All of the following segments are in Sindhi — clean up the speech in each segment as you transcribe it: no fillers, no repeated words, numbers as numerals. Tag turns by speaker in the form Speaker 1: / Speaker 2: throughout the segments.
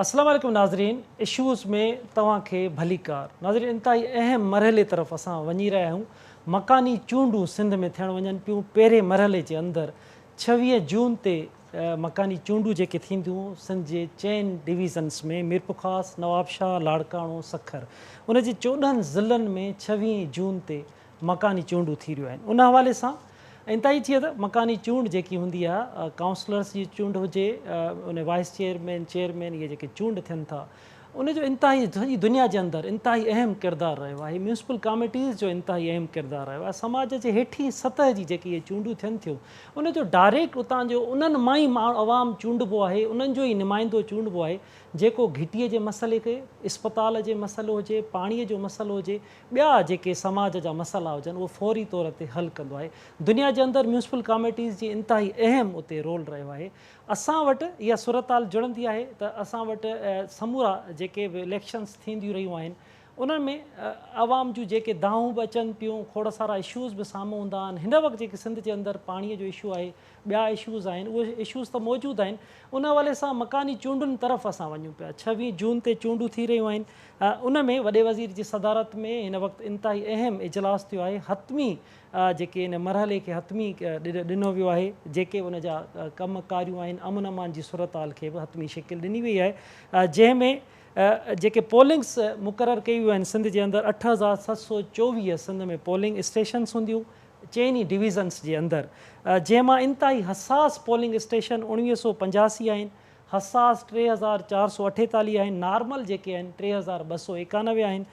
Speaker 1: السلام عليڪم ناظرين اشوز ۾ توهان کي ڀليڪار ناظرين انتهائي اهم مرحلي طرف اسان وڃي رهيا آهيون مڪاني چونڊون سنڌ ۾ ٿيڻ وڃن پيون پهرين مرحلي جي اندر 26 جون تي مڪاني چونڊون جيڪي ٿينديون سنڌ جي چئن ڊويزنس ۾ ميرپورخاص نوابشاهه لاڙڪاڻو سکر ان جي 14 ضلعن ۾ 26 جون تي مڪاني چونڊون ٿي رهيون آهن ان حوالي سان انتهائي جيئن ته مڪاني چونڊ جيڪي هوندي آهي ڪائونسلرس جي چونڊ هجي ان وائيس چيئرمين چيئرمين اهي جيڪي چونڊ ٿين ٿا ان جو انتهائي سڄي دنيا جي اندر انتهائي اهم ڪردار رهيو آهي ميونسپل ڪاميٽيز جو انتهائي اهم ڪردار رهيو آهي سماج جي هيٺين سطح جي جيڪي اهي چونڊون ٿين ٿيون ان جو ڊائريڪٽ اتان جو انهن مان ئي عوام چونڊبو آهي انهن جو ئي نمائندو چونڊبو آهي جيڪو گهٽي جي مسئلي کي اسپتال جي مسئلو هجي پاڻي جو مسئلو هجي ٻيا جيڪي سماج جا مسئلا هجن اهو فوري طور تي حل ڪندو آهي. دنيا جي اندر ميونسپل ڪاميٽيز جي انتهائي اهم اتي رول رهيو آهي. اسان وٽ اها صورتحال جڙندي آهي ته اسان وٽ سمورا جيڪي به اليڪشنز ٿينديون رهيون آهن انهن ۾ عوام جون جيڪي دانهون به اچن پيون کوڙ سارا اشوز به سامهون هوندا آهن. هن وقت جيڪي سنڌ جي اندر پاڻي جو اشو آهي ٻيا اشوز آهن اهي اشوز ته موجود آهن ان حوالي سان مڪاني چونڊن طرف اسان وڃون پيا 26 جون تي چونڊون ٿي رهيون آهن ان ۾ وڏي وزير جي صدارت ۾ هن وقت انتهائي اهم اجلاس ٿيو آهي حتمي جيڪي ان مرحلي کي حتمي ڏنو ويو آهي جيڪي ان جا ڪم ڪاريون آهن امن امان جي صورتحال کي به حتمي شڪل ڏني وئي آهي جنهن ۾ جيڪي پولنگس مقرر ڪئي ويون آهن سنڌ جي اندر 8724 سنڌ ۾ پولنگ اسٽيشنس هونديون چئن ئي ڊويزنس جي اندر جنهن مان انتهائي حساس پولنگ اسٽيشن 1985 آهن، حساس 3448 آهن، نارمل جيڪي آهن 3291 آهن،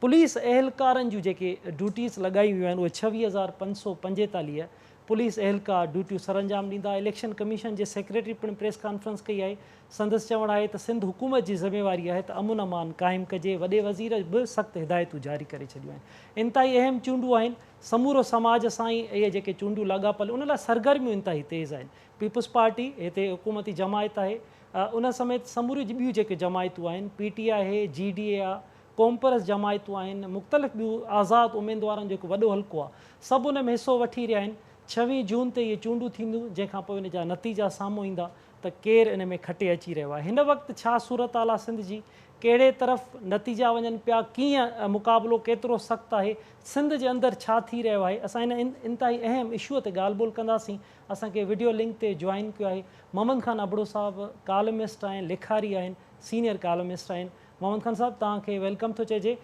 Speaker 1: پوليس اهلڪارن جون جيڪي ڊيوٽيز لڳايون ويون آهن اهي 26545 پوليس اهلڪار ڊيوٽيون سرانجام ڏيندا، اليڪشن ڪميشن جي سيڪريٽري پڻ پريس ڪانفرنس ڪئي آهي، سندس چوڻ آهي ته سنڌ حڪومت جي ذميواري آهي ته امن امان قائم ڪجي، وڏي وزير به سخت هدايتون جاري ڪري ڇڏيون آهن، انتهائي اهم چونڊون آهن، سمورو سماج سان ئي اهي جيڪي چونڊون لاڳاپيل ان لاء سرگرميون انتهائي تيز آهن. پيپلز پارٽي هتي حڪومتي جماعت آهي ان سميت سموريون ٻيون جيڪي جماعتون آهن پي ٽي آء آهي، جي ڊي اي آهي، قومپرست جماعتون آهن، مختلف ٻيون آزاد اميدوارن جو هڪ وڏو حلقو آهي سڀ ان ۾ حصو وٺي رهيا آهن. ڇويهين جون تي اهي چونڊون ٿينديون جنهن کان پوء ان جا نتيجا سامهون ايندا ته ڪير ان ۾ کٽي اچي رهيو آهي. هن وقت ڇا صورتحال آهي سنڌ جي، ڪهڙي طرف نتيجا وڃن پيا، ڪيئن مقابلو ڪيترو سخت آهي، سنڌ جي اندر ڇا ٿي رهيو آهي، اسان ان انتهائي اهم اشو تي ڳالهه ٻولهه ڪنداسين. اسان کي وڊيو لنڪ تي جوائن ڪيو آهي محمد خان ابڙو صاحب ڪالمسٽ آهن، لکاري آهن، سينيئر ڪالمسٽ آهن. محمد خان صاحب توهان کي welcome ٿو چئجي.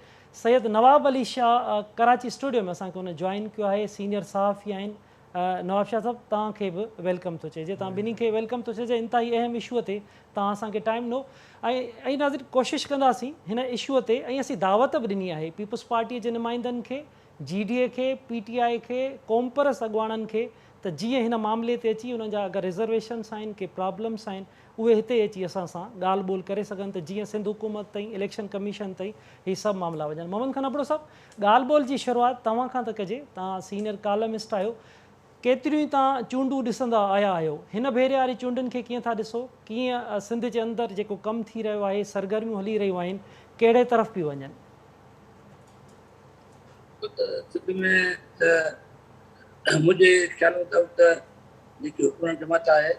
Speaker 1: سيد نواب علي شاهه ڪراچي اسٽوڊيو ۾ اسان کي ان جوائن ڪيو آهي، سينيئر صحافي آهن. نواب شاهه صاحب توهان کي به welcome ٿو چئجي. توهان ٻنهي کي welcome ٿو چئجي. انتهائي اهم اشو تي توهان اسان کي ٽائيم ڏنو ۽ ناظرين ڪوشش ڪنداسين هن اشو تي ۽ اسين دعوت به ڏني آهي پيپلز پارٽي جي نمائندن کي، جي ڊي اي کي، پي ٽي آء کي، قومپرست اڳواڻن کي ته جيئن هن معاملي تي اچي انهن جا اگر رزرويشنس آهن ڪي پرابلمس آهن اهي هتي اچي اسان سان ڳالهه ٻولهه ڪري سگهن ته جيئن سنڌ حڪومت تائين اليڪشن ڪميشن تائين هي سڀ معاملا وڃن. محمد خان ابڙو صاحب ڳالهه ٻولهه جي شروعات توهان کان ته ڪجي توهان سينيئر ڪالمسٽ آهيو ڪيتريون ئي توهان چونڊون ڏسندا آيا آهيو هن ڀيري واري چونڊن کي ڪيئن ٿا ڏسو ڪيئن سنڌ جي اندر جيڪو ڪم ٿي رهيو آهي سرگرميون هلي رهيون آهن ڪهڙي طرف پيون وڃن.
Speaker 2: سنڌ ۾ ته منهنجي خيال مطابق ته جيڪي حڪمران جماعت آهي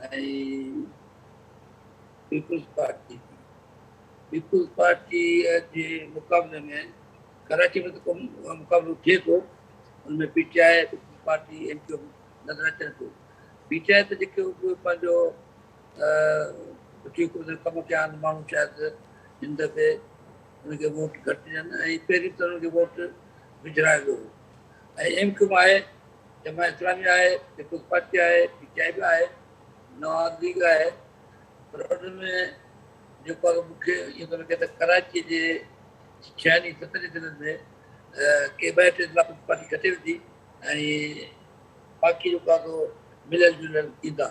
Speaker 2: ۽ پيپلز پارٽي پيپلز پارٽي جي مقابلي ۾ ڪراچي ۾ ته ڪو مقابلو ٿئي ٿو ان ۾ P T I peoples party M Q نظر اچن ٿو. پي ٽي آء ته جيڪي به پنهنجو سٺي حڪومت ۾ ڪم ڪيا آهن ماڻهو شايد هن دفعي ان کي ووٽ گهٽ ڏين ۽ پهرين ته انهن کي ووٽ وجهرايو ويو هو ۽ ايم ڪيو آهي، جماعت اسلامي آهي، پيپلز پارٽي آهي، پي ٽي آء به آهي، نواز ليگ آهي پر ان ۾ جيڪو آهي مون کي ائين ٿو لڳي ته ڪراچي جي ڇهن ئي ستن ئي ضلعن ۾ ڪي ٻه ٽي ضلع پيپلز پارٽي کٽي ويندي ۽ باقي جيڪو آهي سو مليل جليل ايندا.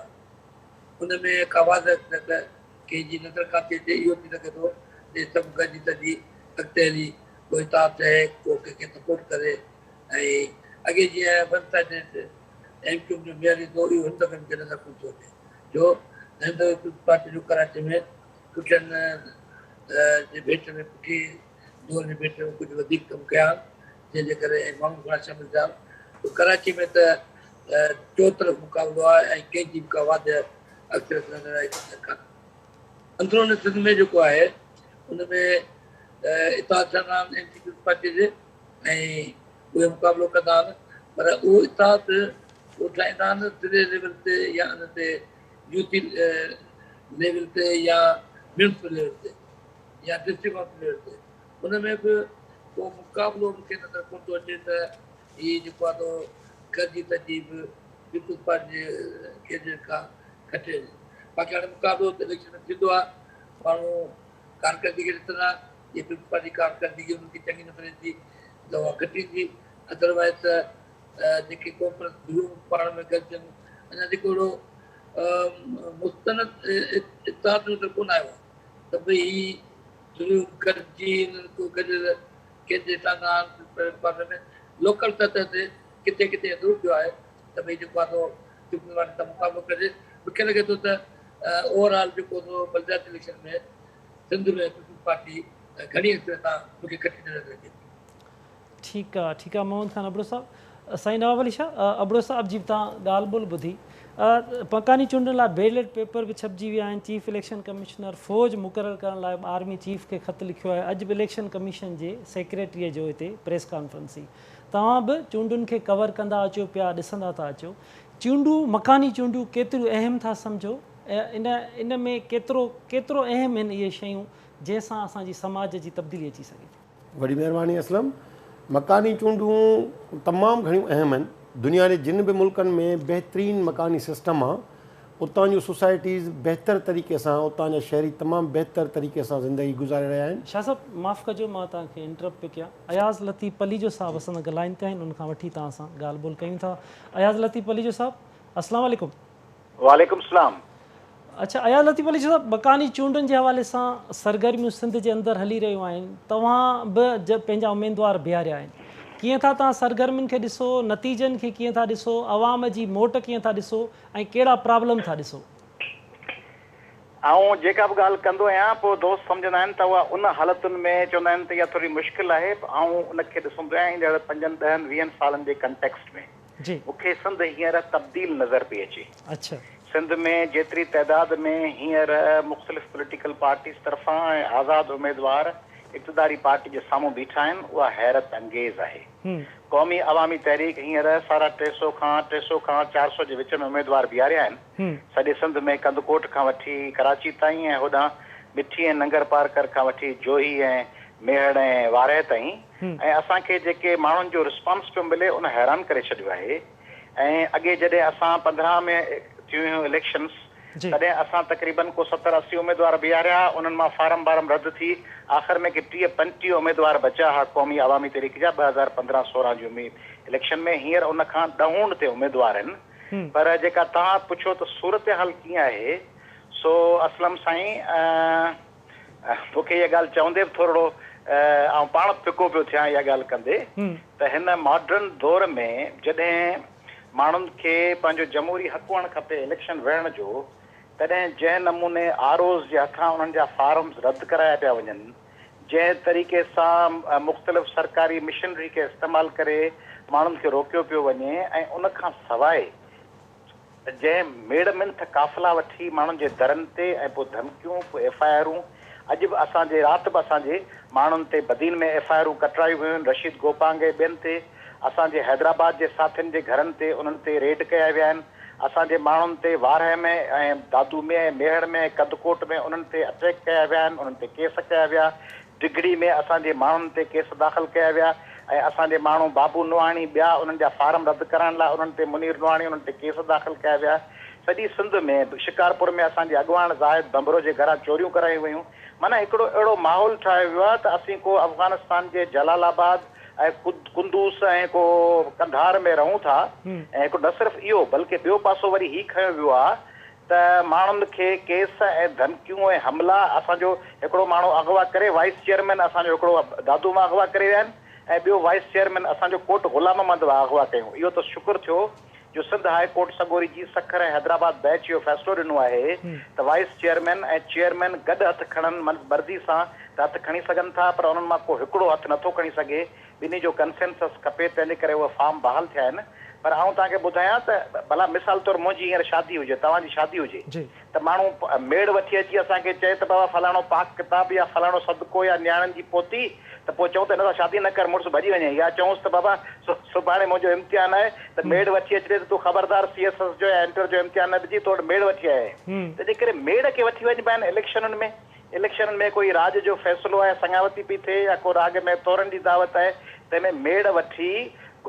Speaker 2: ان ۾ ڪا واضح اڪثريت ڪنهن جي نظر ڪانه ٿي اچي. اهو ٿي سگهي ٿو ته اهي سڀ گڏجي سڏجي اڳتي هلي ڪو اتحاد ٺهي، ڪو ڪنهن کي سپورٽ ڪري ۽ اڳي جيئن one sided M Q M جو ميئر ايندو اهو هن دفعي مون کي نظر ڪونه ٿو اچي ڇو ته هن دفعي پيپلز پارٽي جو ڪراچي ۾ پٺين جي ڀيٽ ۾ پٺي دور جي ڀيٽ ۾ ڪجهه وڌيڪ ڪم ڪيا آهن جنهن جي ڪري ۽ ماڻهو گهڻا شامل ٿيا آهن ته ڪراچي ۾ ته چوطرف مقابلو آهي ۽ ڪنهن جي به ڪا واضح اڪثريت نظر آئي ڪانه. اندرون سنڌ ۾ جيڪو آهي ان ۾ اتحاد ٺهندا آهن اينٽي پيپلز پارٽي جي ۽ اهي مقابلو ڪندا آهن پر اهو اتحاد اهو ٺاهيندا آهن ضلعي ليول تي يا ان تي يوسي ليول تي يا ميونسپل ليول تي يا ڊسٽرڪٽ ڪائونسل ليول تي ان ۾ به ڪو مقابلو مون کي نظر ڪونه ٿو اچي ته هي جيڪو آهي سو گڏجي تنهنجي به پيپلز پارٽي جي کي کان کٽي وڃي. باقي هاڻي مقابلو ته اليڪشن ۾ ٿيندو آهي، ماڻهو ڪارڪردگي کي ڏسندا، جي پيپلز پارٽي جي ڪارڪردگي انهن کي چڱي نظر ايندي ته اها کٽيندي، ادروائز ته جيڪي قومپرست ڌريون پاڻ ۾ گڏجن، اڃا جيڪو اهڙو مستند اتحاد نظر ڪونه آيو آهي ته ڀئي هي ڌريون گڏجي انهن ڪو گڏيل ڪنهن جي ٽانگا آهن پر ۾ لوڪل سطح تي ڪٿي ڪٿي ضرور ٿيو آهي ته ڀئي جيڪو آهي سو پيپلز پارٽي سان مقابلو ڪجي. مون کي لڳي ٿو ته اوور آل جيڪو سو بلدياتي اليڪشن ۾ سنڌ ۾ پيپلز پارٽي گهڻي حصي سان مون کي کٽيندي نظر اچي ٿي.
Speaker 1: ٺيڪ آ ٺيڪ آ محمد خان ابڙو صاحب. سائين نواب علي شاهه ابڙو صاحب جي به توهان ڳالهه ٻولهه ٻڌي. مڪاني چونڊن لاء بيلٽ پيپر به ڇپجي ويا آهن، چيف اليڪشن ڪمشنر فوج مقرر ڪرڻ لاء به آرمي چيف کي خط لکيو آهي، اڄ به اليڪشن ڪميشن جي سيڪريٽريء جو هتي پريس ڪانفرنس ٿي. توهان به چونڊن کي ڪور ڪندا اچو پيا ڏسندا ٿا اچو. چونڊون مڪاني چونڊون ڪيتريون اهم ٿا سمجهو ۽ ان ان ۾ ڪيترو ڪيترو اهم آهن اهي شيون جنهن سان اسان جي سماج جي تبديلي اچي سگهي ٿي.
Speaker 3: وڏي مهرباني اسلم. مڪاني چونڊون تمام گهڻيون اهم آهن. دنيا جي جن به ملڪن ۾ بهترين مڪاني سسٽم آ اتان جون سوسائٽيز بهتر طريقي سان اتان جا شهري تمام بهتر طريقي سان زندگي گذاري رهيا آهن.
Speaker 1: شاهه صاحب معاف ڪجو مان توهان کي انٽرپٽ پيو ڪيان. اياز لطيف پليجو صاحب اسان سان گڏ لائين تي آهن ان کان وٺي توهان سان ڳالهه ٻولهه ڪيون ٿا. اياز لطيف پليجو صاحب السلام عليڪم.
Speaker 4: وعليڪم السلام.
Speaker 1: اڇا اياز لطيف علي صاحب مڪاني چونڊن جي حوالي سان سرگرميون سنڌ جي اندر هلي رهيون آهن توهان به پنهنجا اميدوار بيهاريا آهن ڪيئن ٿا توهان سرگرمين کي ڏسو نتيجن کي ڪيئن ٿا ڏسو عوام جي موٽ ڪيئن ٿا ڏسو ۽ ڪهڙا پرابلم ٿا ڏسو.
Speaker 4: آئون جيڪا به ڳالهه ڪندو آهيان پوء دوست سمجهندا آهن ته اها ان حالتن ۾ چوندا آهن ته اها ٿوري مشڪل آهي آئون ان کي ڏسندو آهيان ايندڙ پنجن ڏهن ويهن سالن جي ڪنٽيڪسٽ ۾.
Speaker 1: جي.
Speaker 4: مون کي سنڌ هينئر تبديل نظر پئي اچي.
Speaker 1: اڇا.
Speaker 4: سنڌ ۾ جيتري تعداد ۾ هينئر مختلف پوليٽيڪل پارٽيز طرفان ۽ آزاد اميدوار اقتداري پارٽي جي سامهون بيٺا آهن اها حيرت انگيز آهي. قومي عوامي تحريڪ هينئر ساڍا ٽي سو کان 300 کان 400 جي وچ ۾ اميدوار بيهاريا آهن. سڄي سنڌ ۾ ڪنڌڪوٽ کان وٺي ڪراچي تائين ۽ هوڏانهن مٺي ۽ ننگرپارڪر کان وٺي جوهي ۽ ميهڙ ۽ وارهه تائين ۽ اسان کي جيڪي ماڻهن جو رسپانس پيو ملي ان حيران ڪري ڇڏيو آهي ۽ اڳي جڏهن اسان 15 ۾ ٿيون هيون اليڪشنس تڏهن اسان تقريبن ڪو 70 80 اميدوار بيهاريا ها انهن مان فارم بارم رد ٿي آخر ۾ ڪي 30 35 اميدوار بچيا ها قومي عوامي تحريڪ جا 2015 16 جي اليڪشن ۾ هينئر ان کان ڏهوڻ تي اميدوار آهن پر جيڪا توهان پڇيو ته صورتحال ڪيئن آهي سو اسلم سائين مون کي اها ڳالهه چوندي به ٿورڙو آئون پاڻ به ڦڪو پيو ٿيان اها ڳالهه ڪندي ته هن ماڊرن دور ۾ جڏهن ماڻهن کي پنهنجو جمهوري حق هئڻ کپي اليڪشن وڙهڻ جو تڏهن جنهن نموني آر اوز جي هٿان انهن جا فارمز رد ڪرايا پيا وڃن جنهن طريقي سان مختلف سرڪاري مشنري کي استعمال ڪري ماڻهن کي روڪيو پيو وڃي ۽ ان کان سواء ته جنهن ميڙ منٿ قافلا وٺي ماڻهن جي درن تي ۽ پوء ڌمڪيون، پوء ايف I آرون، اڄ به اسان جي رات به اسان جي ماڻهن تي بدين ۾ ايف I آرون ڪٽرايون ويون آهن، رشيد گوپانگ ۽ ٻين تي، اسان جي حيدرآباد جي ساٿين جي گهرن تي انهن تي ريڊ ڪيا ويا آهن، اسان جي ماڻهن تي وارهه ۾ ۽ دادو ۾ ۽ ميهڙ ۾ ۽ ڪنڌڪوٽ ۾ انهن تي اٽيڪ ڪيا ويا آهن، انهن تي ڪيس ڪيا ويا، ڊگهڙي ۾ اسان جي ماڻهن تي ڪيس داخل ڪيا ويا ۽ اسان جي ماڻهو بابو نوحاڻي ٻيا انهن جا فارم رد ڪرائڻ لاء انهن تي منير نوحاڻي انهن تي ڪيس داخل ڪيا ويا سڄي سنڌ ۾ شڪارپور ۾ اسان جي اڳواڻ زاهد ڀنڀرو جي گهران چوريون ڪرايون ويون معنيٰ هڪڙو اهڙو ماحول ٺاهيو ويو آهي ته اسين ڪو افغانستان جي جلال آباد ۽ قندوز ۽ ڪو قنڌار ۾ رهون ٿا ۽ هڪڙو نه صرف اهو بلڪه ٻيو پاسو وري هي کنيو ويو آهي ته ماڻهن کي ڪيس ۽ ڌمڪيون ۽ حملا اسان جو هڪڙو ماڻهو اغوا ڪري وائيس چيئرمين اسان جو هڪڙو دادو مان اغوا ڪري ويا آهن ۽ ٻيو وائيس چيئرمين اسان جو ڪوٽ غلام محمد مان اغوا ڪيون اهو ته شڪر ٿيو جو سنڌ هاء ڪورٽ سڳوري جي سکر ۽ حيدرآباد بئنچ اهو فيصلو ڏنو آهي ته وائيس چيئرمين ۽ چيئرمين گڏ هٿ کڻن مرضي سان ته هٿ کڻي سگهن ٿا پر انهن مان ڪو هڪڙو هٿ نٿو کڻي سگهي ٻنهي جو ڪنسينسس کپي تنهن جي ڪري اهي فارم بحال ٿيا آهن. پر آئون توهان کي ٻڌايان ته ڀلا مثال طور منهنجي هينئر شادي هجي، توهان جي شادي هجي ته ماڻهو ميڙ وٺي اچي اسان کي چئي ته بابا فلاڻو پاڪ ڪتاب يا فلاڻو صدقو يا نياڻين جي پوتي ته پوء چئون ته هن سان شادي نه ڪر مڙس ڀڄي وڃي يا چئونس ته بابا سڀاڻي منهنجو امتحان آهي ته ميڙ وٺي اچ ڏي ته تون خبردار سي ايس ايس جو يا انٽر جو امتحان نه ڏجي تو وٽ ميڙ وٺي آيا آهيون تنهنجي ڪري ميڙ کي وٺي وڃبا آهن اليڪشنن ۾ اليڪشنن ۾ ڪوئي راڄ جو فيصلو آهي سڱاوتي پئي ٿئي يا ڪو راڳ ۾ تورن جي دعوت آهي تنهن ۾ ميڙ وٺي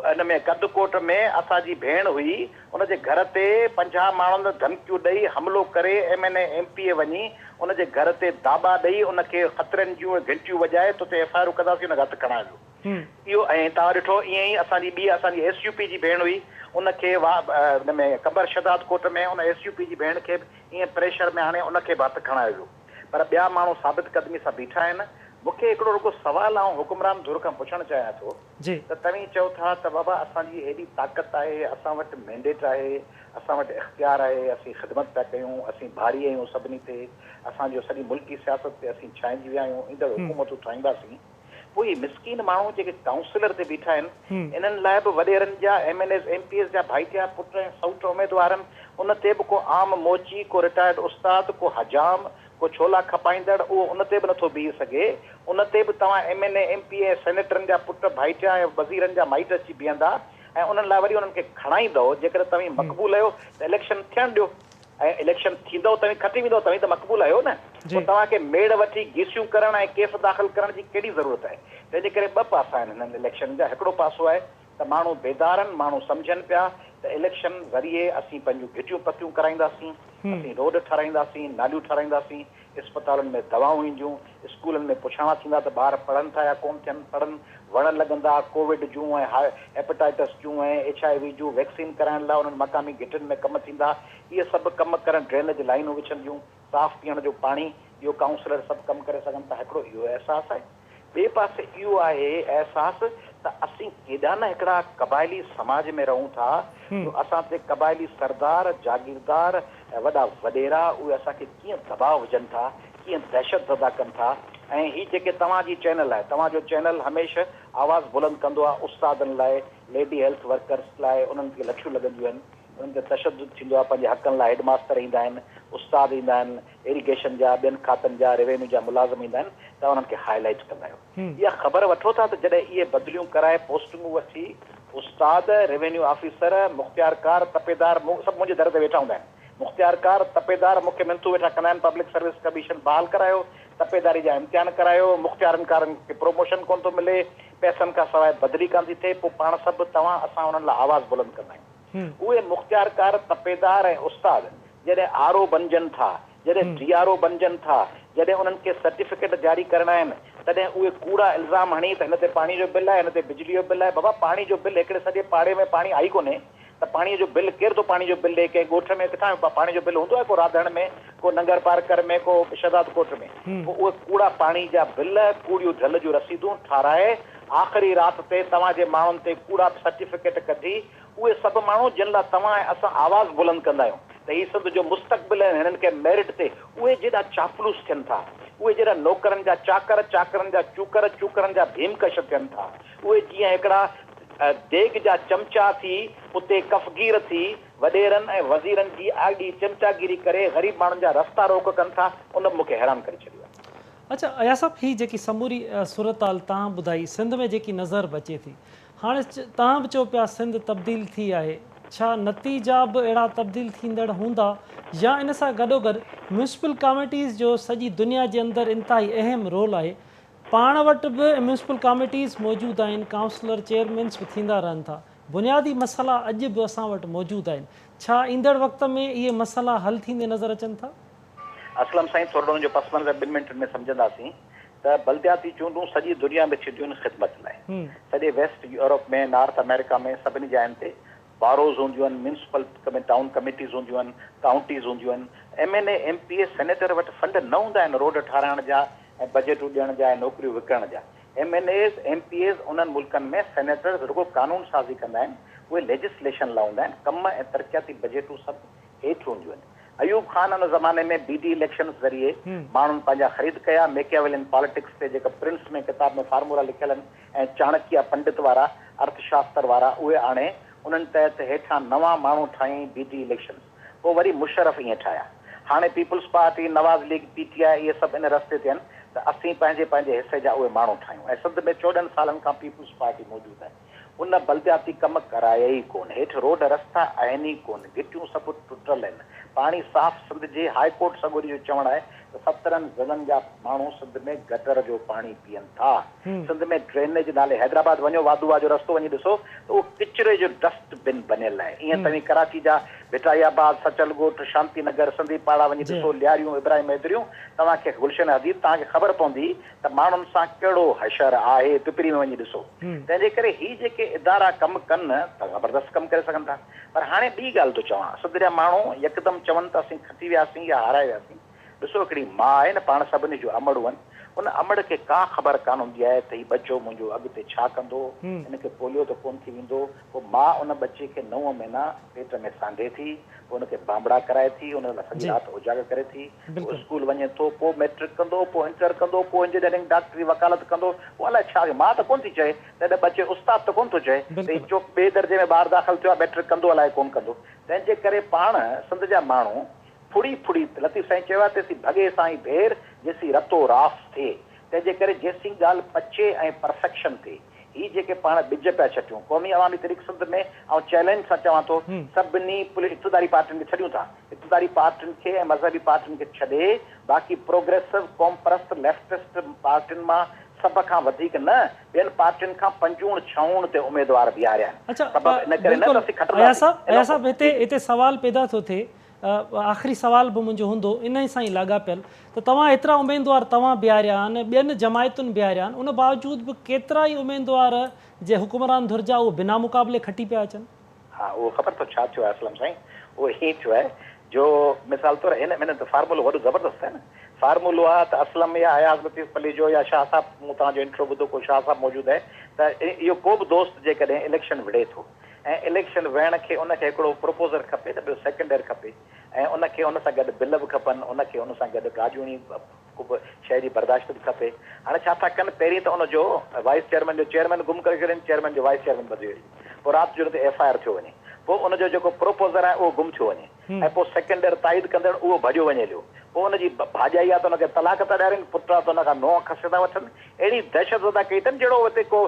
Speaker 4: ان ۾ ڪڌڪوٽ ۾ اسان جي ڀيڻ هئي ان جي گهر تي 50 ماڻهن ڌمڪيون ڏئي حملو ڪري M N A M P A وڃي ان جي گهر تي داٻا ڏئي ان کي خطرن جون گهنٽيون وڄائي تو تي ايف I آرون ڪنداسين ان کي هٿ کڻايو ويو. اهو ۽ توهان ڏٺو ائين ئي اسان جي ٻي اسان جي ايس يو پي جي ڀيڻ هئي ان کي وا ان ۾ قمبر شهداد ڪوٽ ۾ ان ايس يو پي جي ڀيڻ کي به ائين پريشر ۾ آڻي ان کي به هٿ کڻايو ويو پر ٻيا ماڻهو ثابت قدمي سان بيٺا آهن. مون کي هڪڙو رڳو سوال آئون حڪمران ڌر کان پڇڻ چاهيان ٿو ته توهين چئو ٿا ته بابا اسان جي هيڏي طاقت آهي، اسان وٽ مينڊيٽ آهي، اسان وٽ اختيار آهي، اسين خدمت پيا ڪيون، اسين ڀاري آهيون سڀني تي، اسان جو سڄي ملڪي سياست تي اسين ڇانئجي ويا آهيون، ايندڙ حڪومتون ٺاهينداسين. پوء اهي مسڪين ماڻهو جيڪي ڪائونسلر تي بيٺا آهن، انهن لاء به وڏيرن جا، M N As, M P As جا ڀائٽيا، پٽ ۽ سئوٽ اميدوار آهن، ان تي به ڪو عام موچي، ڪو رٽائرڊ استاد، ڪو حجام، ڪو ڇولا کپائيندڙ اهو ان تي به نٿو بيهي سگهي، ان تي به توهان M N A, M P A ۽ سينيٽرن جا پٽ، ڀائٽيا ۽ وزيرن جا مائٽ اچي بيهندا ۽ انهن لاء وري انهن کي کڻائيندؤ، جيڪڏهن توهين مقبول آهيو ته اليڪشن ٿيڻ ڏيو. ۽ اليڪشن ٿيندؤ توهين کٽي ويندؤ توهين ته مقبول آهيو نه پوء توهان کي ميڙ وٺي گيسيون ڪرڻ ۽ ڪيس داخل ڪرڻ جي ڪهڙي ضرورت آهي تنهن جي ڪري ٻه پاسا آهن هنن اليڪشن جا هڪڙو پاسو آهي ته ماڻهو بيدار آهن ماڻهو سمجهن پيا ته اليڪشن ذريعي اسين پنهنجون گهٽيون پڪيون ڪرائينداسين اسين روڊ ٺهرائينداسين ناليون ٺهرائينداسين اسپتالن ۾ دوائون اينديون، اسڪولن ۾ پڇاڻا ٿيندا ته ٻار پڙهن ٿا يا ڪونه ٿين پڙهن، وڻ لڳندا، Covid June ۽ hepatitis June ۽ H I V June vaccine ڪرائڻ لاء انهن مقامي گهٽين ۾ ڪم ٿيندا، اهي سڀ ڪم ڪرڻ ڊرينيج لائينون وڇنديون، صاف پيئڻ جو پاڻي، اهو ڪائونسلر سڀ ڪم ڪري سگهن ٿا، هڪڙو اهو احساس آهي. ٻئي پاسي اهو آهي احساس ته اسين ڪيڏا نه هڪڙا قبائلي سماج ۾ رهون ٿا جو اسان تي قبائلي سردار، جاگيردار ۽ وڏا وڏيرا اهي اسان کي ڪيئن دٻاء وجهن ٿا، ڪيئن دهشت زده ڪن ٿا ۽ هي جيڪي توهان جي چينل آهي، توهان جو چينل هميشه آواز بلند ڪندو آهي استادن لاء، ليڊي هيلٿ ورڪرز لاء انهن کي لٺيون لڳنديون آهن، انهن تي تشدد ٿيندو آهي، پنهنجي حقن لاء هيڊ ماستر ايندا آهن، استاد ايندا آهن، ايريگيشن جا، ٻين کاتن جا، روينيو جا ملازم ايندا آهن ته انهن کي هاء لائيٽ ڪندا آهيو. اها خبر وٺو ٿا ته جڏهن اهي بدليون ڪرائي پوسٽنگون وٺي استاد، روينيو آفيسر، مختيارڪار، تپيدار سڀ منهنجي در تي ويٺا هوندا آهن. مختيارڪار، تپيدار مون کي منٿون ويٺا ڪندا آهن پبلڪ سروس ڪميشن بحال ڪرايو، تپيداري جا امتحان ڪرايو، مختيارن ڪارن کي پروموشن ڪونه ٿو ملي، پئسن کان سواء بدلي ڪانه ٿي ٿئي، پوء پاڻ سڀ توهان اسان انهن لاء آواز بلند ڪندا آهيون. اهي مختيارڪار، تپيدار ۽ استاد جڏهن آر او بنجن ٿا، جڏهن ڊي آر او بنجن ٿا، جڏهن انهن کي سرٽيفڪيٽ جاري ڪرڻا آهن، تڏهن اهي ڪوڙا الزام هڻي ته هن تي پاڻي جو بل آهي، هن تي بجلي جو بل آهي. بابا پاڻي جو بل هڪڙي سڄي پاڙي ۾ پاڻي آئي ڪونهي ته پاڻي جو بل ڪير ٿو پاڻي جو بل ڏئي؟ ڪنهن ڳوٺ ۾ ڪٿان پاڻي جو بل هوندو آهي؟ ڪو راڌڻ ۾، ڪو ننگر پارڪر ۾، ڪو شهداد ڪوٽ ۾. پوء اهي ڪوڙا پاڻي جا بل، ڪوڙيون ڍل جون رسيدون ٺاراهي آخري رات تي توهان جي ماڻهن تي ڪوڙا سرٽيفڪيٽ ڪڍي اهي سڀ ماڻهو جن لاء توهان ۽ اسان آواز بلند ڪندا آهيون ته هي سنڌ جو مستقبل آهن هنن کي ميرٽ تي اهي جيڏا چاپلوس ٿين ٿا اهي جيڏا نوڪرن جا چاڪر چاڪرن جا چوڪر چوڪرن جا ڀيم ڪش ٿين ٿا اهي جيئن هڪڙا ديڳ جا چمچا ٿي اتي ڪفگير ٿي وڏيرن ۽ وزيرن جي آڏي چمچاگيري ڪري غريب ماڻهن جا رستا روڪ ڪن ٿا ان به مون کي حيران ڪري ڇڏيو آهي.
Speaker 1: اڇا اياز صاحب هي جيڪي سموري صورتحال توهان ٻڌائي سنڌ ۾ جيڪي نظر به اچي ٿي هاڻي توهان به چئو پيا سنڌ تبديل ٿي آهي، ڇا نتيجا به اهڙا تبديل ٿيندڙ هوندا يا ان سان گڏوگڏ ميونسپل ڪاميٽيز جو سڄي دنيا جي اندر انتهائي اهم رول آهي، پاڻ وٽ به ميونسپل ڪاميٽيز موجود آهن، ڪائونسلر چيئرمينز به ٿيندا رهن ٿا، بنيادي مسئلا اڄ به اسان وٽ موجود آهن، ڇا ايندڙ وقت ۾ اهي مسئلا حل ٿيندي نظر اچن ٿا؟
Speaker 4: اسلم سائين ٿورڙو ان جو پس منظر ٻن منٽن ۾ سمجهنداسين. ته بلدياتي چونڊون سڄي دنيا ۾ ٿينديون آهن خدمت لاء. سڄي ويسٽ يورپ ۾ نارٿ آمريڪا ۾ سڀني جاين تي باروز هونديون آهن، ميونسپل ٽائون ڪميٽيز هونديون آهن، ڪائونٽيز هونديون آهن. M N A, M P A, senator وٽ فنڊ نه هوندا آهن روڊ ٺاراهڻ جا ۽ بجيٽون ڏيڻ جا ۽ نوڪريون وڪڻڻ جا. M N As, M P As انهن ملڪن ۾ سينيٽرز رڳو قانون سازي ڪندا آهن، اهي ليجسليشن لاء هوندا آهن، ڪم ۽ ترقياتي بجيٽون سڀ هيٺ هونديون آهن. ايوب خان ان زماني ۾ بي ڊي اليڪشنز ذريعي ماڻهن پنهنجا خريد ڪيا، ميڪياويلين پاليٽڪس تي جيڪا پرنس ۾ ڪتاب ۾ فارمولا لکيل آهن ۽ چاڻڪيا پنڊت وارا ارٿ شاستر وارا اهي آڻي انهن تحت هيٺان نوان ماڻهو ٺاهيائين بي ڊي اليڪشنز پوء وري مشرف ائين ٺاهيا. هاڻي Peoples Party, Nawaz League, P T I اهي سڀ ان رستي تي آهن ته اسين پنهنجي پنهنجي حصي جا اهي ماڻهو ٺاهيون ۽ سنڌ ۾ 14 سالن کان پيپلز پارٽي موجود آهي ان بلدياتي ڪم ڪرايا ئي ڪونه. هيٺ روڊ رستا آهن ئي ڪونه، گهٽيون سڀ ٽٽل آهن، پاڻي صاف سنڌ جي هاء ڪورٽ سڳوري جو چوڻ آهي ته 17 ضلعن جا ماڻهو سنڌ ۾ گٽر جو پاڻي پيئن ٿا. سنڌ ۾ ڊرينيج نالي حيدرآباد وڃو واڌو واهه جو رستو وڃي ڏسو ته اهو ڪچري جو ڊسٽ بن بنيل آهي. ائين توهين ڪراچي جا ڀٽائي آباد، سچل ڳوٺ، شانتي نگر، سنڌي پاڙا وڃي ڏسو، لياريون، ابراهيم حيدريون، توهان کي گلشن حديد توهان کي خبر پوندي ته ماڻهن سان ڪهڙو حشر آهي، پپري ۾ وڃي ڏسو. تنهن جي ڪري هي جيڪي ادارا ڪم ڪن ته زبردست ڪم ڪري سگهن ٿا. پر هاڻي ٻي ڳالهه ٿو چوان، سنڌ جا ماڻهو يڪدم چون ته اسين کٽي وياسين يا هارائي وياسين. ڏسو هڪڙي ماء آهي نه پاڻ سڀني جون امڙون آهن، ان امڙ کي ڪا خبر ڪانه هوندي آهي ته هي ٻچو منهنجو اڳتي ڇا ڪندو، هن کي پوليو ته ڪونه ٿي ويندو. پوء ماء ان ٻچي کي نو مهينا پيٽ ۾ سانڍي ٿي، پوء ان کي بانبڙا ڪرائي ٿي، ان لاء سڄي رات اوجاڳا ڪري ٿي، پوء اسڪول وڃي ٿو، پوء مئٽرڪ ڪندو، پوء انٽر ڪندو، پوء انجنيئرنگ، ڊاڪٽري، وڪالت ڪندو، پوء الائي ڇا، ماء ته ڪونه ٿي چئي ته هن ٻچي استاد ته ڪونه ٿو چئي ته هي چوڪ ٻئي درجي ۾ ٻار داخل ٿيو آهي مئٽرڪ ڪندو الائي ڪونه ڪندو. تنهن جي ڪري پاڻ سنڌ جا ماڻهو ڦڙي ڦڙي، لطيف سائين چيو آهي تيسين ڀڳي سائين ڀير، جيسين رتو راس ٿئي. تنهن جي ڪري جيسين ڳالهه پچي ۽ پرفيڪشن ٿئي. هي جيڪي پاڻ ٻج پيا ڇٽيون، قومي عوامي تحريڪ سنڌ ۾ آئون چئلينج سان چوان ٿو، سڀني اقتداري پارٽين کي ڇڏيون ٿا، اقتداري پارٽين کي ۽ مذهبي پارٽين کي ڇڏي باقي پروگريسو، قومپرست، ليفٽسٽ پارٽين مان سڀ کان وڌيڪ نه، ٻين پارٽين کان پنجوڻ ڇهوڻ تي اميدوار بيهاريا آهن.
Speaker 1: اڇا
Speaker 4: سبب ان ڪري نه
Speaker 1: بلڪل
Speaker 4: ته اسين
Speaker 1: اياز
Speaker 4: کٽنداسين،
Speaker 1: صاحب
Speaker 4: ان
Speaker 1: اياز صاحب هتي
Speaker 4: جي جي.
Speaker 1: هتي سوال پيدا ٿو ٿئي آخري سوال به منهنجو هوندو انهي سان ئي لاڳاپيل ته توهان ايترا اميدوار توهان بيهاريا آهن ٻين جماعتن بيهاريا آهن ان باوجود به ڪيترا ئي اميدوار جي حڪمران ڌر جا اهي بنا مقابلي کٽي پيا اچن.
Speaker 4: ها اهو خبر اٿو ڇا ٿيو آهي اسلم سائين اهو هيئن ٿيو آهي جو مثال طور هن ۾ ته فارمولو وڏو زبردست آهي نه فارمولو آهي ته اسلم يا اياز لطيف پليجو يا شاهه صاحب مون توهان جو انٽرو ٻڌو ڪو شاهه صاحب موجود آهي ته اهو ڪو به دوست جيڪڏهن اليڪشن وڙهي ٿو ۽ اليڪشن وڙهڻ کي ان کي هڪڙو پروپوزر کپي ته ٻيو سيڪنڊر کپي ۽ ان کي ان سان گڏ بل به کپن ان کي ان سان گڏ گاڏيوڻي ڪو به شيء جي برداشت به کپي. هاڻي ڇا ٿا ڪن پهرين ته ان جو وائيس چيئرمين جو چيئرمين گم ڪري ڇڏين چيئرمين جو وائيس چيئرمين بدلي وڃي پوء رات جو ان تي ايف I R ٿيو وڃي پوء ان جو جيڪو پروپوزر آهي اهو گم ٿيو وڃي ۽ پوء سيڪنڊر تائيد ڪندڙ اهو ڀڄيو وڃي هليو پوء ان جي ڀاڄائي آ ته ان کي طلاق ٿا ڏيارين پٽ آ ته ان کان نونهن کسي ٿا وٺن اهڙي دهشت زده ڪئي اٿن جهڙو اتي ڪو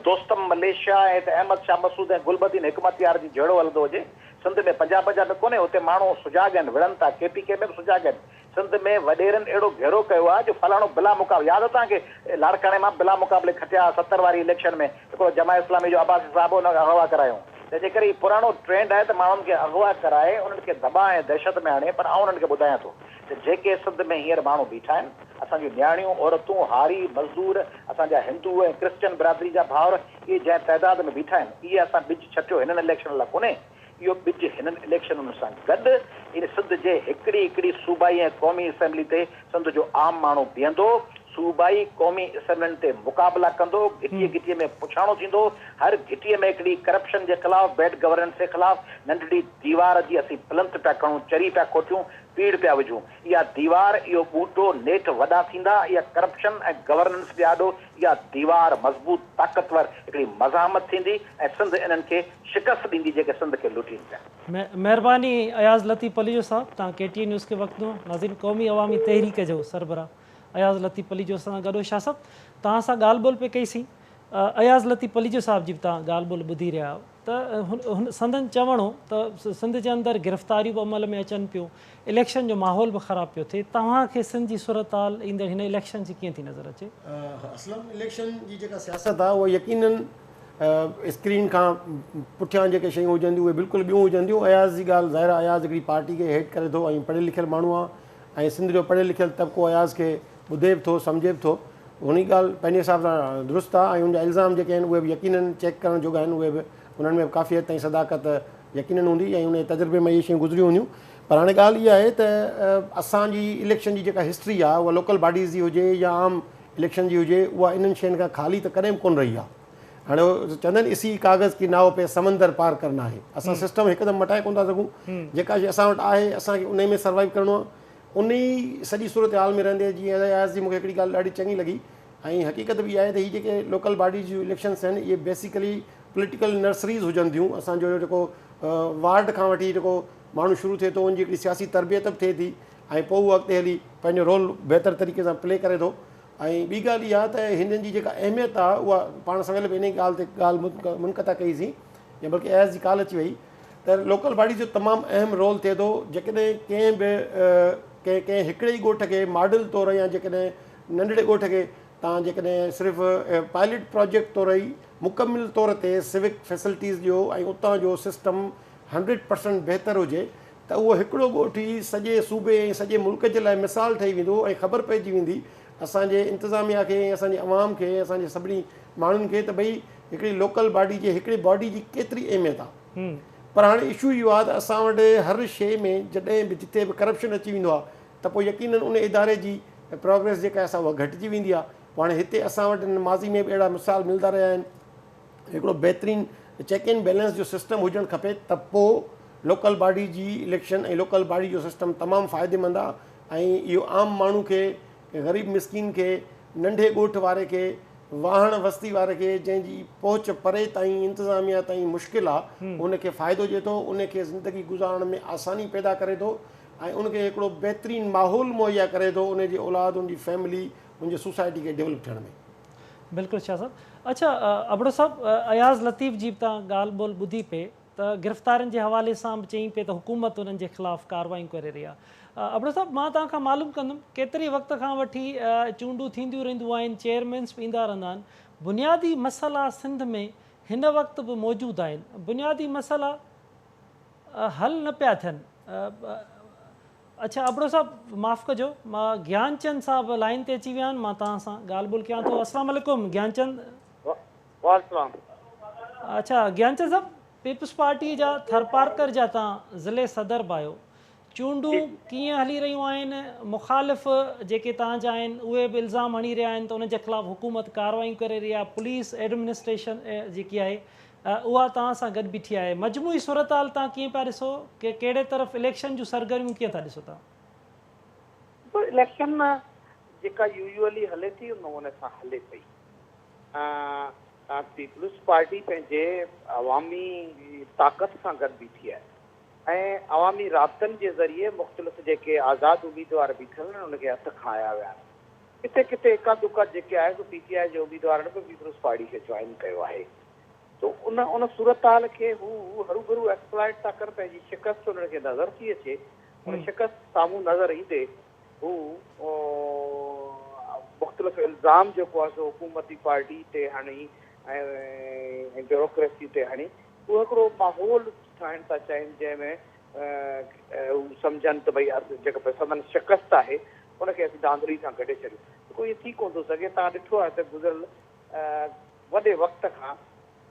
Speaker 4: دوستم مليشيا ۽ هتي احمد شاهه مسعود ۽ گلبدين حڪمتيار جي جهيڙو هلندو هجي سنڌ ۾ پنجاب پنجاب ۾ ڪونهي اتي ماڻهو سجاڳ آهن وڙهن ٿا ڪي پي ڪي ۾ به سجاڳ آهن سنڌ ۾ وڏيرن اهڙو گهيرو ڪيو آهي جو فلاڻو بلا مقابلي ياد آهي توهان کي لاڙڪاڻي مان بلا مقابلي کٽيا ها 70 واري اليڪشن ۾ هڪڙو جماعت اسلامي جو عباسي صاحب هو ان کي اغوا ڪرايائون تنهن جي ڪري هي پراڻو ٽرينڊ آهي ته ماڻهن کي اغوا ڪرائي انهن کي دٻاء ۽ دهشت ۾ آڻي پر آئون انهن کي ٻڌايان ٿو ته جيڪي سنڌ ۾ هينئر ماڻهو بيٺا آهن اسان جون نياڻيون عورتون هاري مزدور اسان جا هندو ۽ ڪرسچن برادري جا ڀائر اهي جنهن تعداد ۾ بيٺا آهن اهي اسان ٻج ڇٽيو هنن اليڪشن لاء ڪونهي اهو ٻج هنن اليڪشنن سان گڏ ان سنڌ جي هڪڙي هڪڙي صوبائي ۽ قومي اسيمبلي تي سنڌ جو عام ماڻهو بيهندو، صوبائي قومي اسيمبلين تي مقابلا ڪندو، گهٽيء گهٽيء ۾ پڇاڻو ٿيندو، هر گهٽيء ۾ هڪڙي ڪرپشن جي خلاف، بيڊ گورننس جي خلاف ننڍڙي ديوار جي اسين پلنٿ پيا کڻون، چري پيا کوٽيون، پيڙهه پيا وجهون. اها ديوار، اهو ٻوٽو نيٺ وڏا ٿيندا، اها ڪرپشن ۽ گورننس جي آڏو اها ديوار مضبوط طاقتور هڪڙي مزاحمت ٿيندي ۽ سنڌ انهن کي شڪست ڏيندي جيڪي سنڌ کي لٽين پيا.
Speaker 1: مهرباني اياز لطيف پليجو صاحب توهان ڪي ٽي اين نيوز کي وقت ڏنو. ناظرين قومي عوامي تحريڪ جو سربراهه اياز لطيف پليجو اسان سان گڏ هو. شاهه صاحب توهان سان ڳالهه ٻولهه پئي ڪئي سين اياز لطيف پليجو صاحب جي به توهان ڳالهه ٻولهه ٻڌي رهيا آهيو ته سندن چوڻ هو ته سنڌ جي اندر گرفتاريون به عمل ۾ اچن پيون اليڪشن جو ماحول به خراب پيو ٿئي توهان کي سنڌ جي صورتحال ايندڙ هن اليڪشن جي ڪيئن ٿي نظر اچي؟
Speaker 3: اسلم اليڪشن جي جيڪا سياست آهي اها يقينن اسڪرين کان پٺيان جيڪي شيون هجن ٿيون اهي بلڪل ٻيون هجن ٿيون. اياز جي ڳالهه ظاهر آهي اياز هڪڙي پارٽي کي هيڊ ڪري ٿو ۽ پڙهيل لکيل ماڻهو آهي ۽ سنڌ جو پڙهيل لکيل طبقو اياز کي ٻڌي به ٿو سمجهي به ٿو. هن جي ڳالهه پنهنجي حساب سان درست آهي ۽ ان جا الزام جيڪي آهن اهي به يقينن چيڪ ڪرڻ جوڳا آهن اهي به انهن ۾ به ڪافي حد تائين صداقت يقينن هوندي ۽ ان جي تجربي ۾ اهي شيون گذريون هونديون پر هاڻي ڳالهه اها آهي ته اسان جي اليڪشن جي جيڪا هسٽري آهي اها لوڪل باڊيز جي هجي يا عام اليڪشن جي هجي اها انهن شين کان خالي ته ڪڏهن به ڪونه رهي آهي. هاڻي چوندا آهن اسي ڪاغذ ڪي ناو پي سمندر پار ڪرنا آهي. اسان سسٽم هڪدم مٽائي ڪونه ٿا سگهون. جيڪا شي اسان وٽ آهي اسان کي انهي ۾ سروائيو ڪرڻو آهي. انهي سڄي صورتحال ۾ رهندي جيئن اياز جي مون کي هڪڙي ڳالهه ڏاڍي چڱي لڳي ۽ حقيقت به اها آهي ته هي جيڪي لوڪل باڊيز جون اليڪشنس آهن اهي بيسيڪلي پوليٽيڪل نرسريز هجن ٿيون اسان جو جيڪو وارڊ کان وٺي جيڪو ماڻهو شروع ٿئي ٿو ان جي هڪڙي سياسي تربيت به ٿئي ٿي ۽ پوء اهو اڳتي هلي پنهنجو رول بهتر طريقي سان پلي ڪري ٿو ۽ ٻي ڳالهه اها ته هنن جي جيڪا اهميت آهي اها پاڻ سويل به انهي ڳالهه تي ڳالهه منقطع ڪئي سين يا بلڪه اياز جي ڪال اچي وئي ته لوڪل باڊيز جو تمام اهم رول ٿئي ٿو جيڪڏهن ڪنهن به ڪنهن ڪنهن هڪڙي ئي ڳوٺ کي ماڊل طور يا جيڪڏهن ننڍڙي ڳوٺ کي تان جيڪڏهن صرف پائلٽ پراجيڪٽ طور ئي مڪمل طور تي سوڪ فيسلٽيز ڏيو ۽ اتان جو سسٽم 100% بهتر هجي ته اهو هڪڙو ڳوٺ ئي سڄي صوبي ۽ سڄي ملڪ جي لاء مثال ٺهي ويندو ۽ خبر پئجي ويندي اسان جي انتظاميا کي ۽ اسان جي عوام کي ۽ اسان جي سڀني ماڻهن کي ته ڀئي هڪڙي لوڪل باڊي جي هڪڙي باڊي جي ڪيتري اهميت آهي پر هاڻي اشو اهو آهي ته اسان وٽ هر شيء ۾ جڏهن به جتي به ڪرپشن اچي ويندو آهي ته پوء يقينن ان اداري جي پروگريس جيڪا آهي سا اها گهٽجي ويندي آهي پوء هاڻي هتي اسان وٽ ماضي ۾ به اهڙا مثال ملندا رهيا آهن هڪڙو بهترين چيڪ اينڊ بيلنس جو سسٽم هجڻ کپي ته پوء لوڪل باڊي جي اليڪشن ۽ لوڪل باڊي جو سسٽم تمام فائديمند آ ۽ اهو عام ماڻهو کي غريب مسڪين کي ننڍي ڳوٺ واري کي واهڻ وستي واري کي جنهن جي پهچ پري تائين انتظاميا تائين مشڪل آ ان کي فائدو ڏئي ٿو ان کي زندگي گذارڻ ۾ آساني پيدا ڪري ٿو ۽ ان کي هڪڙو بهترين ماحول مهيا ڪري ٿو ان جي اولاد ان جي فيملي ان جي سوسائٽي کي ڊولپ ٿيڻ ۾.
Speaker 1: بلڪل شاهه صاحب. اڇا ابڙو صاحب اياز لطيف جي به تان ڳالهه ٻولهه ٻڌي پئي ته گرفتارين جي حوالي سان به چئين پئي ته حڪومت انهن جي خلاف ڪاروايون ڪري رهي آهي. ابڙو صاحب مان توهان کان معلوم ڪندم ڪيتري وقت کان وٺي چونڊون ٿينديون رهنديون آهن چيئرمينس به ايندا رهندا آهن بنيادي مسئلا سنڌ ۾ هن وقت به موجود آهن بنيادي مسئلا حل نه پيا ٿين. اڇا ابڙو صاحب معاف ڪجو مان گيانچند صاحب لائين تي اچي ويا آهن مان توهان سان ڳالهه ٻولهه ڪيان ٿو السلام عليڪم گيانچند.
Speaker 5: وعليڪم السلام.
Speaker 1: اڇا گيانچند صاحب پيپلز پارٽي جا ٿرپارڪر جا توهان ضلعي صدر به آهيو چونڊون ڪيئن هلي رهيون آهن مخالف جيڪي توهان جا آهن اهي به الزام هڻي رهيا آهن ته انهن جي خلاف حڪومت ڪاروايون ڪري رهي آهي پوليس ايڊمنسٽريشن جيڪي آهي اها توهان سان گڏ بيٺي آهي. مجموعي صورتحال توهان ڪيئن پيا ڏسو؟ ڪهڙي طرف اليڪشن جون سرگرميون ڪيئن ٿا ڏسو توهان؟
Speaker 5: ڏسو اليڪشن جيڪا يوزوئلي هلي ٿي ان نموني سان هلي پئي. پيپلز پارٽي پنهنجي عوامي طاقت سان گڏ بيٺي آهي ۽ عوامي رابطن جي ذريعي مختلف جيڪي آزاد اميدوار بيٺل آهن ان کي هٿ کڻايا ويا آهن. ڪٿي ڪٿي اڪا دڪا جيڪي آهي سو پي ٽي آء جي اميدوارن به پيپلز پارٽي کي جوائن ڪيو آهي تو ان ان صورتحال کي هو هروڀرو ايڪسپلائٽ ٿا ڪن پنهنجي شڪست انهن کي نظر ٿي اچي ان شڪست سامهون نظر ايندي هو مختلف الزام جيڪو آهي سو حڪومتي پارٽي تي هڻي ۽ بيوروڪريسي تي هڻي هو هڪڙو ماحول ٺاهڻ ٿا چاهين جنهن ۾ هو سمجهن ته ڀئي جيڪا سندن شڪست آهي ان کي اسين ڌانڌلي سان ڪڍي ڇڏيون ته ڪو ائين ٿي ڪونه ٿو سگهي. توهان ڏٺو آهي ته گذريل وڏي وقت کان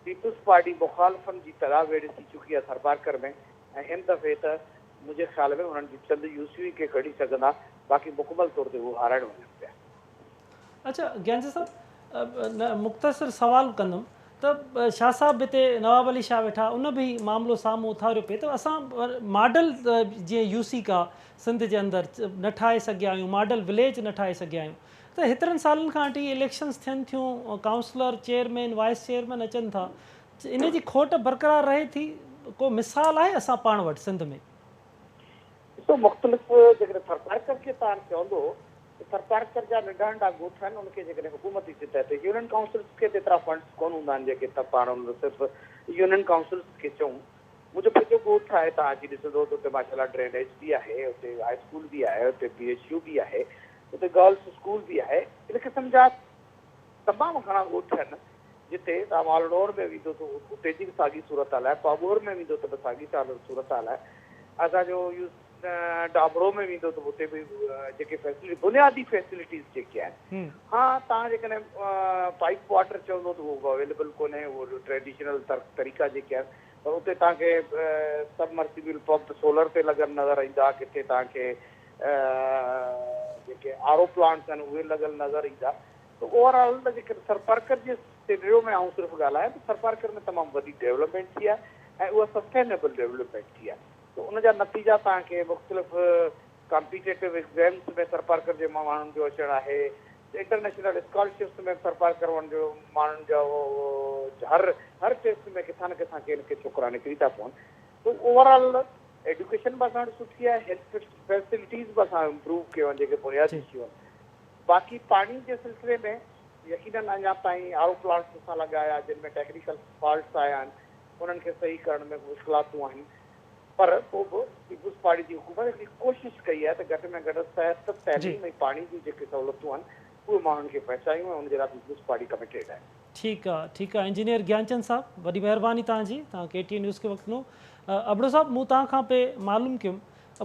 Speaker 5: پيپلز پارٽي مخالفن جي تڙا ويڙهه ٿي چڪي آهي ٿرپارڪر ۾ ۽ هن دفعي ته منهنجي خيال ۾ انهن جي چند يو سيون ئي ڪي ڪڍي سگهندا باقي مڪمل طور تي هو هارائڻ وڃن پيا.
Speaker 1: اڇا گيانچند صاحب مختصر سوال ڪندم ته شاهه صاحب به هتي نواب علي شاهه ويٺا ان به هي معاملو سامهون اٿاريو پئي ته اسان ماڊل جيئن يو سي ڪا سنڌ جي اندر نه ٺاهي سگهيا آهيون ماڊل وليج نه ٺاهي سگهيا آهيون ته هيترن سالن کان وٺي اليڪشنز ٿين ٿيون ڪائونسلر چيئرمين وائيس چيئرمين اچن ٿا ان جي کوٽ برقرار رهي ٿي ڪو مثال آهي اسان پاڻ وٽ سنڌ ۾.
Speaker 5: ڏسو مختلف جيڪڏهن ٿرپارڪر کي توهان چوندو ته ٿرپارڪر جا ننڍا ننڍا ڳوٺ آهن ان کي جيڪڏهن حڪومتي سطح تي يونين ڪائونسلز کي ته ايترا فنڊز ڪونه هوندا آهن جيڪي ته پاڻ ان صرف يونين ڪائونسلز کي چئون منهنجو پنهنجو ڳوٺ آهي توهان اچي ڏسندو ته اتي ماشاء الله ڊرينيج به آهي اتي هاء اسڪول به آهي اتي پي ايڇ يو به آهي اتي گرلس اسڪول به آهي ان قسم جا تمام گهڻا ڳوٺ آهن جتي توهان مالڙور ۾ ويندو ته اتي جي به ساڳي صورتحال آهي پاٻور ۾ ويندو ته به ساڳي صورتحال آهي اسان جو ڊاڀڙو ۾ ويندو ته اتي به جيڪي فيسلٽي بنيادي فيسلٽيز جيڪي آهن ها توهان جيڪڏهن پائپ واٽر چوندو ته اهو به اويليبل ڪونهي اهو ٽريڊيشنل طريقا جيڪي آهن پر اتي توهان کي سب مرسيبل پمپ سولر تي لڳل نظر ايندا ڪٿي توهان کي جيڪي آر او پلانٽس آهن اهي لڳل نظر ايندا ته اوور آل ته جيڪڏهن ٿرپارڪر جي سينريو ۾ آئون صرف ڳالهايان ته ٿرپارڪر ۾ تمام وڏي ڊولپمينٽ ٿي آهي ۽ اها سسٽينيبل ڊولپمينٽ ٿي آهي ته ان جا نتيجا توهان کي مختلف ڪامپيٽيٽو ايگزيمز ۾ ٿرپارڪر جي ماڻهن جو اچڻ آهي، انٽرنيشنل اسڪالرشپس ۾ به ٿرپارڪر وڃ جو ماڻهن جا هر هر ٽيسٽ ۾ ڪٿان نه ڪٿان ڪي نه ڪي ڇوڪرا نڪري ٿا پون ته اوور آل ايڊيوڪيشن به اسان وٽ سٺي آهي هيلٿ فيسلٽيز به اسان امپروو ڪيون آهن جيڪي بنيادي شيون آهن باقي پاڻي جي سلسلي ۾ يقينن اڃا تائين آر او پلانٽس اسان لڳايا جن ۾ ٽيڪنيڪل فالٽس آيا آهن انهن کي صحيح ڪرڻ ۾ مشڪلاتون آهن پر پوء به پيپلز پارٽي جي حڪومت هڪڙي ڪوشش ڪئي آهي ته گهٽ ۾ گهٽ صحت، تعليم ۽ پاڻي جون جيڪي سهولتون آهن اهي ماڻهن کي پهچايون ۽ ان جي لاء پيپلز پارٽي ڪميٽيڊ آهي.
Speaker 1: ٺيڪ آ ٺيڪ آ انجنيئر گيانچند صاحب وڏي مهرباني توهان جي توهان ڪي ٽي اين نيوز کي وقت ڏنو ابڙو صاحب مون توهان کان پئي معلوم ڪيم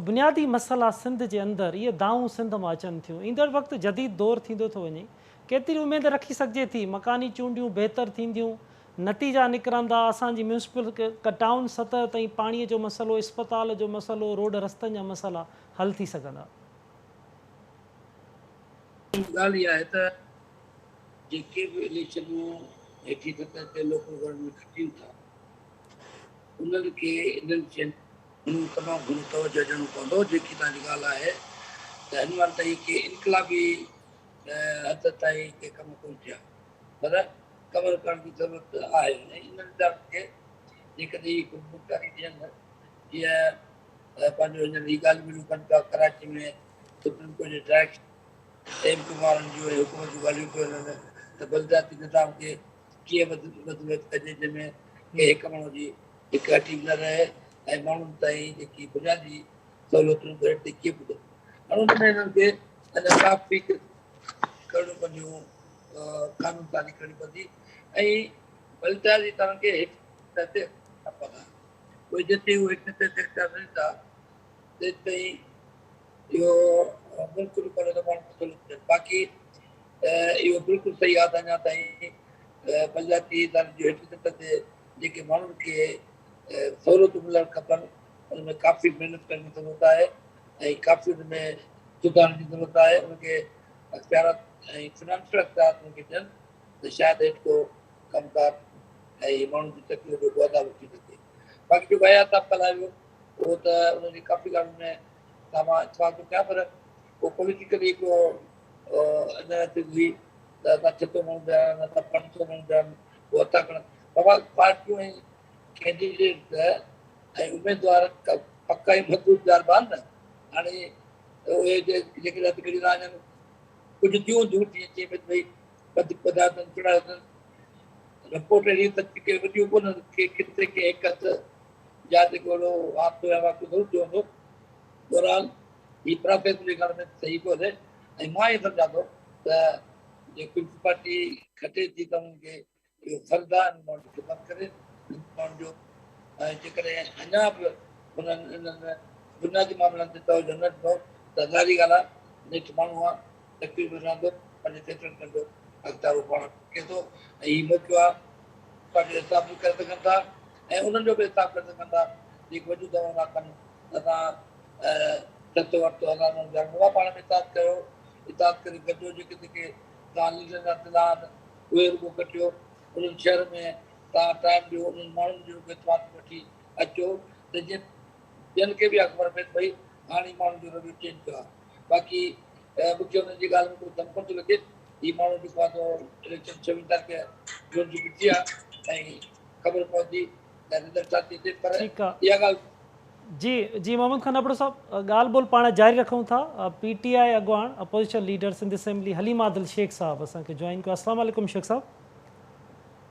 Speaker 1: بنيادي مسئلا سنڌ جي اندر اهي دانهون سنڌ مان اچن ٿيون ايندڙ وقت جديد دور ٿيندو ٿو وڃي ڪيتري اميد رکي سگهجي ٿي مڪاني چونڊيون بهتر ٿينديون نتيجا نڪرندا، اسان جي ميونسپل ٽائون سطح تائين پاڻي جو مسئلو، اسپتال جو مسئلو، روڊ رستن جا مسئلا حل ٿي سگهندا.
Speaker 2: ڳالهه اها آهي ته جيڪي به اليڪشنون هيٺين سطح تي لوڪل گورنمينٽ کٽين ٿا انهن کي انهن شين ڏانهن تمام گهڻو توجهه ڏيڻو پوندو جيڪي توهان جي ڳالهه آهي ته هن مهل تائين ڪي انقلابي حد تائين ڪي ڪم ڪونه ٿيا پر ڪور ڪرڻ جي ضرورت آهي ۽ انهن ادارن کي جيڪڏهن اهي خودمختياري ڏين جيئن پنهنجو هينئر هي ڳالهيون ٻولهيون ڪن پيا ڪراچي ۾ سپريم ڪورٽ جي ڊائريڪشن ايم ڪيو وارن جون ۽ حڪومت جون ڳالهيون پيون هلن ته بلدياتي نظام کي ڪيئن وڌ وڌ ڪجي جنهن ۾ ڪنهن هڪ ماڻهو جي هڪ هٽي به نه رهي ۽ ماڻهن تائين جيڪي بنيادي سهولتون گهر تي ڪيئن پڄن هاڻي ان ۾ هنن کي اڃا ڪافي ڪرڻيون پونديون قانون سازي ڪرڻي پوندي ۽ بلدياتي ادارن کي هڪ سطح تي اختيار پوندا پوء جيستائين هو هڪ سطح تي اختيار نه ڏيندا تيستائين اهو ممڪن ڪونهي ته ماڻهن کي سهولت ملن باقي اهو بلڪل صحيح آهي ته اڃا تائين بلدياتي ادارن جي هيٺين سطح تي جيڪي ماڻهن کي سهولتون ملڻ کپن ان ۾ ڪافي محنت ڪرڻ جي ضرورت آهي ۽ ڪافي ان ۾ سڌارن جي ضرورت آهي ان کي اختيارات ۽ فنانشل اختيارات انهن کي ڏين ته شايد هيٺ ڪو ڪم ڪار ۽ ماڻهن جي تڪليف جو ڪو ازالو ٿي سگهي. باقي جيڪو اياز صاحب ڳالهايو اهو ته ان جي ڪافي ڳالهين ۾ سان مان اتفاق ٿو ڪيان پر اهو پوليٽيڪلي هڪڙو اناليسز هئي ته اسان ڇهه سؤ ماڻهو بيهاريا آهن اسان پنج سؤ ماڻهو بيهاريا آهن اهو عطا ڪرڻ بابا پارٽيون ۽ ڪينڊيڊيٽ ۽ اميدوار پڪا ۽ مضبوط بيهاربا آهن نه هاڻي اهي جيڪڏهن هٿ ڪڍي ٿا وڃن ڪجهه ٿيون هونديون جيئن چئي پئي ته ڀئي ٻڌ ٻڌا اٿن چڙهايا اٿن رپورٽ اهڙي ته ڪي وڏيون ڪونهن ڪي ڪٿي ڪي هڪ هٿ جاء تي ڪو اهڙو حادثو يا واقعو ضرور ٿيو هوندو بهرحال هي پراسيس منهنجي خيال ۾ صحيح پيو هلي ۽ مان ائين سمجهان ٿو ته جي پيپلز پارٽي کٽي ٿي ته انهن کي اهو فرض آهي انهن ماڻهن جي خدمت ڪري انهن ماڻهن جو ۽ جيڪڏهن اڃا به انهن انهن بنيادي معاملن تي توجه نه ڏنو ته ظاهري ڳالهه آهي نيٺ ماڻهو آهي تڪليف ۾ رهندو پنهنجي فيصلن ڪرڻ جو اختيار هو پاڻ رکي ٿو ۽ هي موقعو آهي پنهنجو احتساب به ڪري سگهن ٿا ۽ انهن جو به احتساب ڪري سگهن ٿا جيڪي وڏيون دعوائون ٿا ڪن اسان ڇهه سو اٺ سو هزار ماڻهو ڄاڻو پاڻ ۾ اتحاد ڪيو اتحاد ڪري گڏجو جيڪي جيڪي توهان ليڊرن جا دلا آهن اهي رڳو ڪٽيو، انهن شهر ۾ توهان ٽائيم ڏيو، انهن ماڻهن جو رڳو اعتماد وٺي اچو ته جيئن ٻين کي به اها خبر پئي ته ڀئي هاڻي ماڻهن جو رويو چينج ٿيو آهي. باقي مون کي انهن جي ڳالهه ۾ ڪو دم ڪونه ٿو لڳي. هي ماڻهو جيڪو آهي سو اليڪشن ڇويهه تاريخ جون جي مٺي آهي ۽ خبر پوندي ته رزلٽ ڇا ٿي اچي پر
Speaker 1: ٺيڪ آ.
Speaker 2: اها ڳالهه
Speaker 1: جي جي محمد خان ابڙو صاحب ڳالهه ٻولهه پاڻ جاري رکون ٿا پي ٽي آء اڳواڻ opposition leader Sindh assembly Haleem Adil Shaikh صاحب اسان کي جوائن ڪيو السلام عليڪم شيخ صاحب.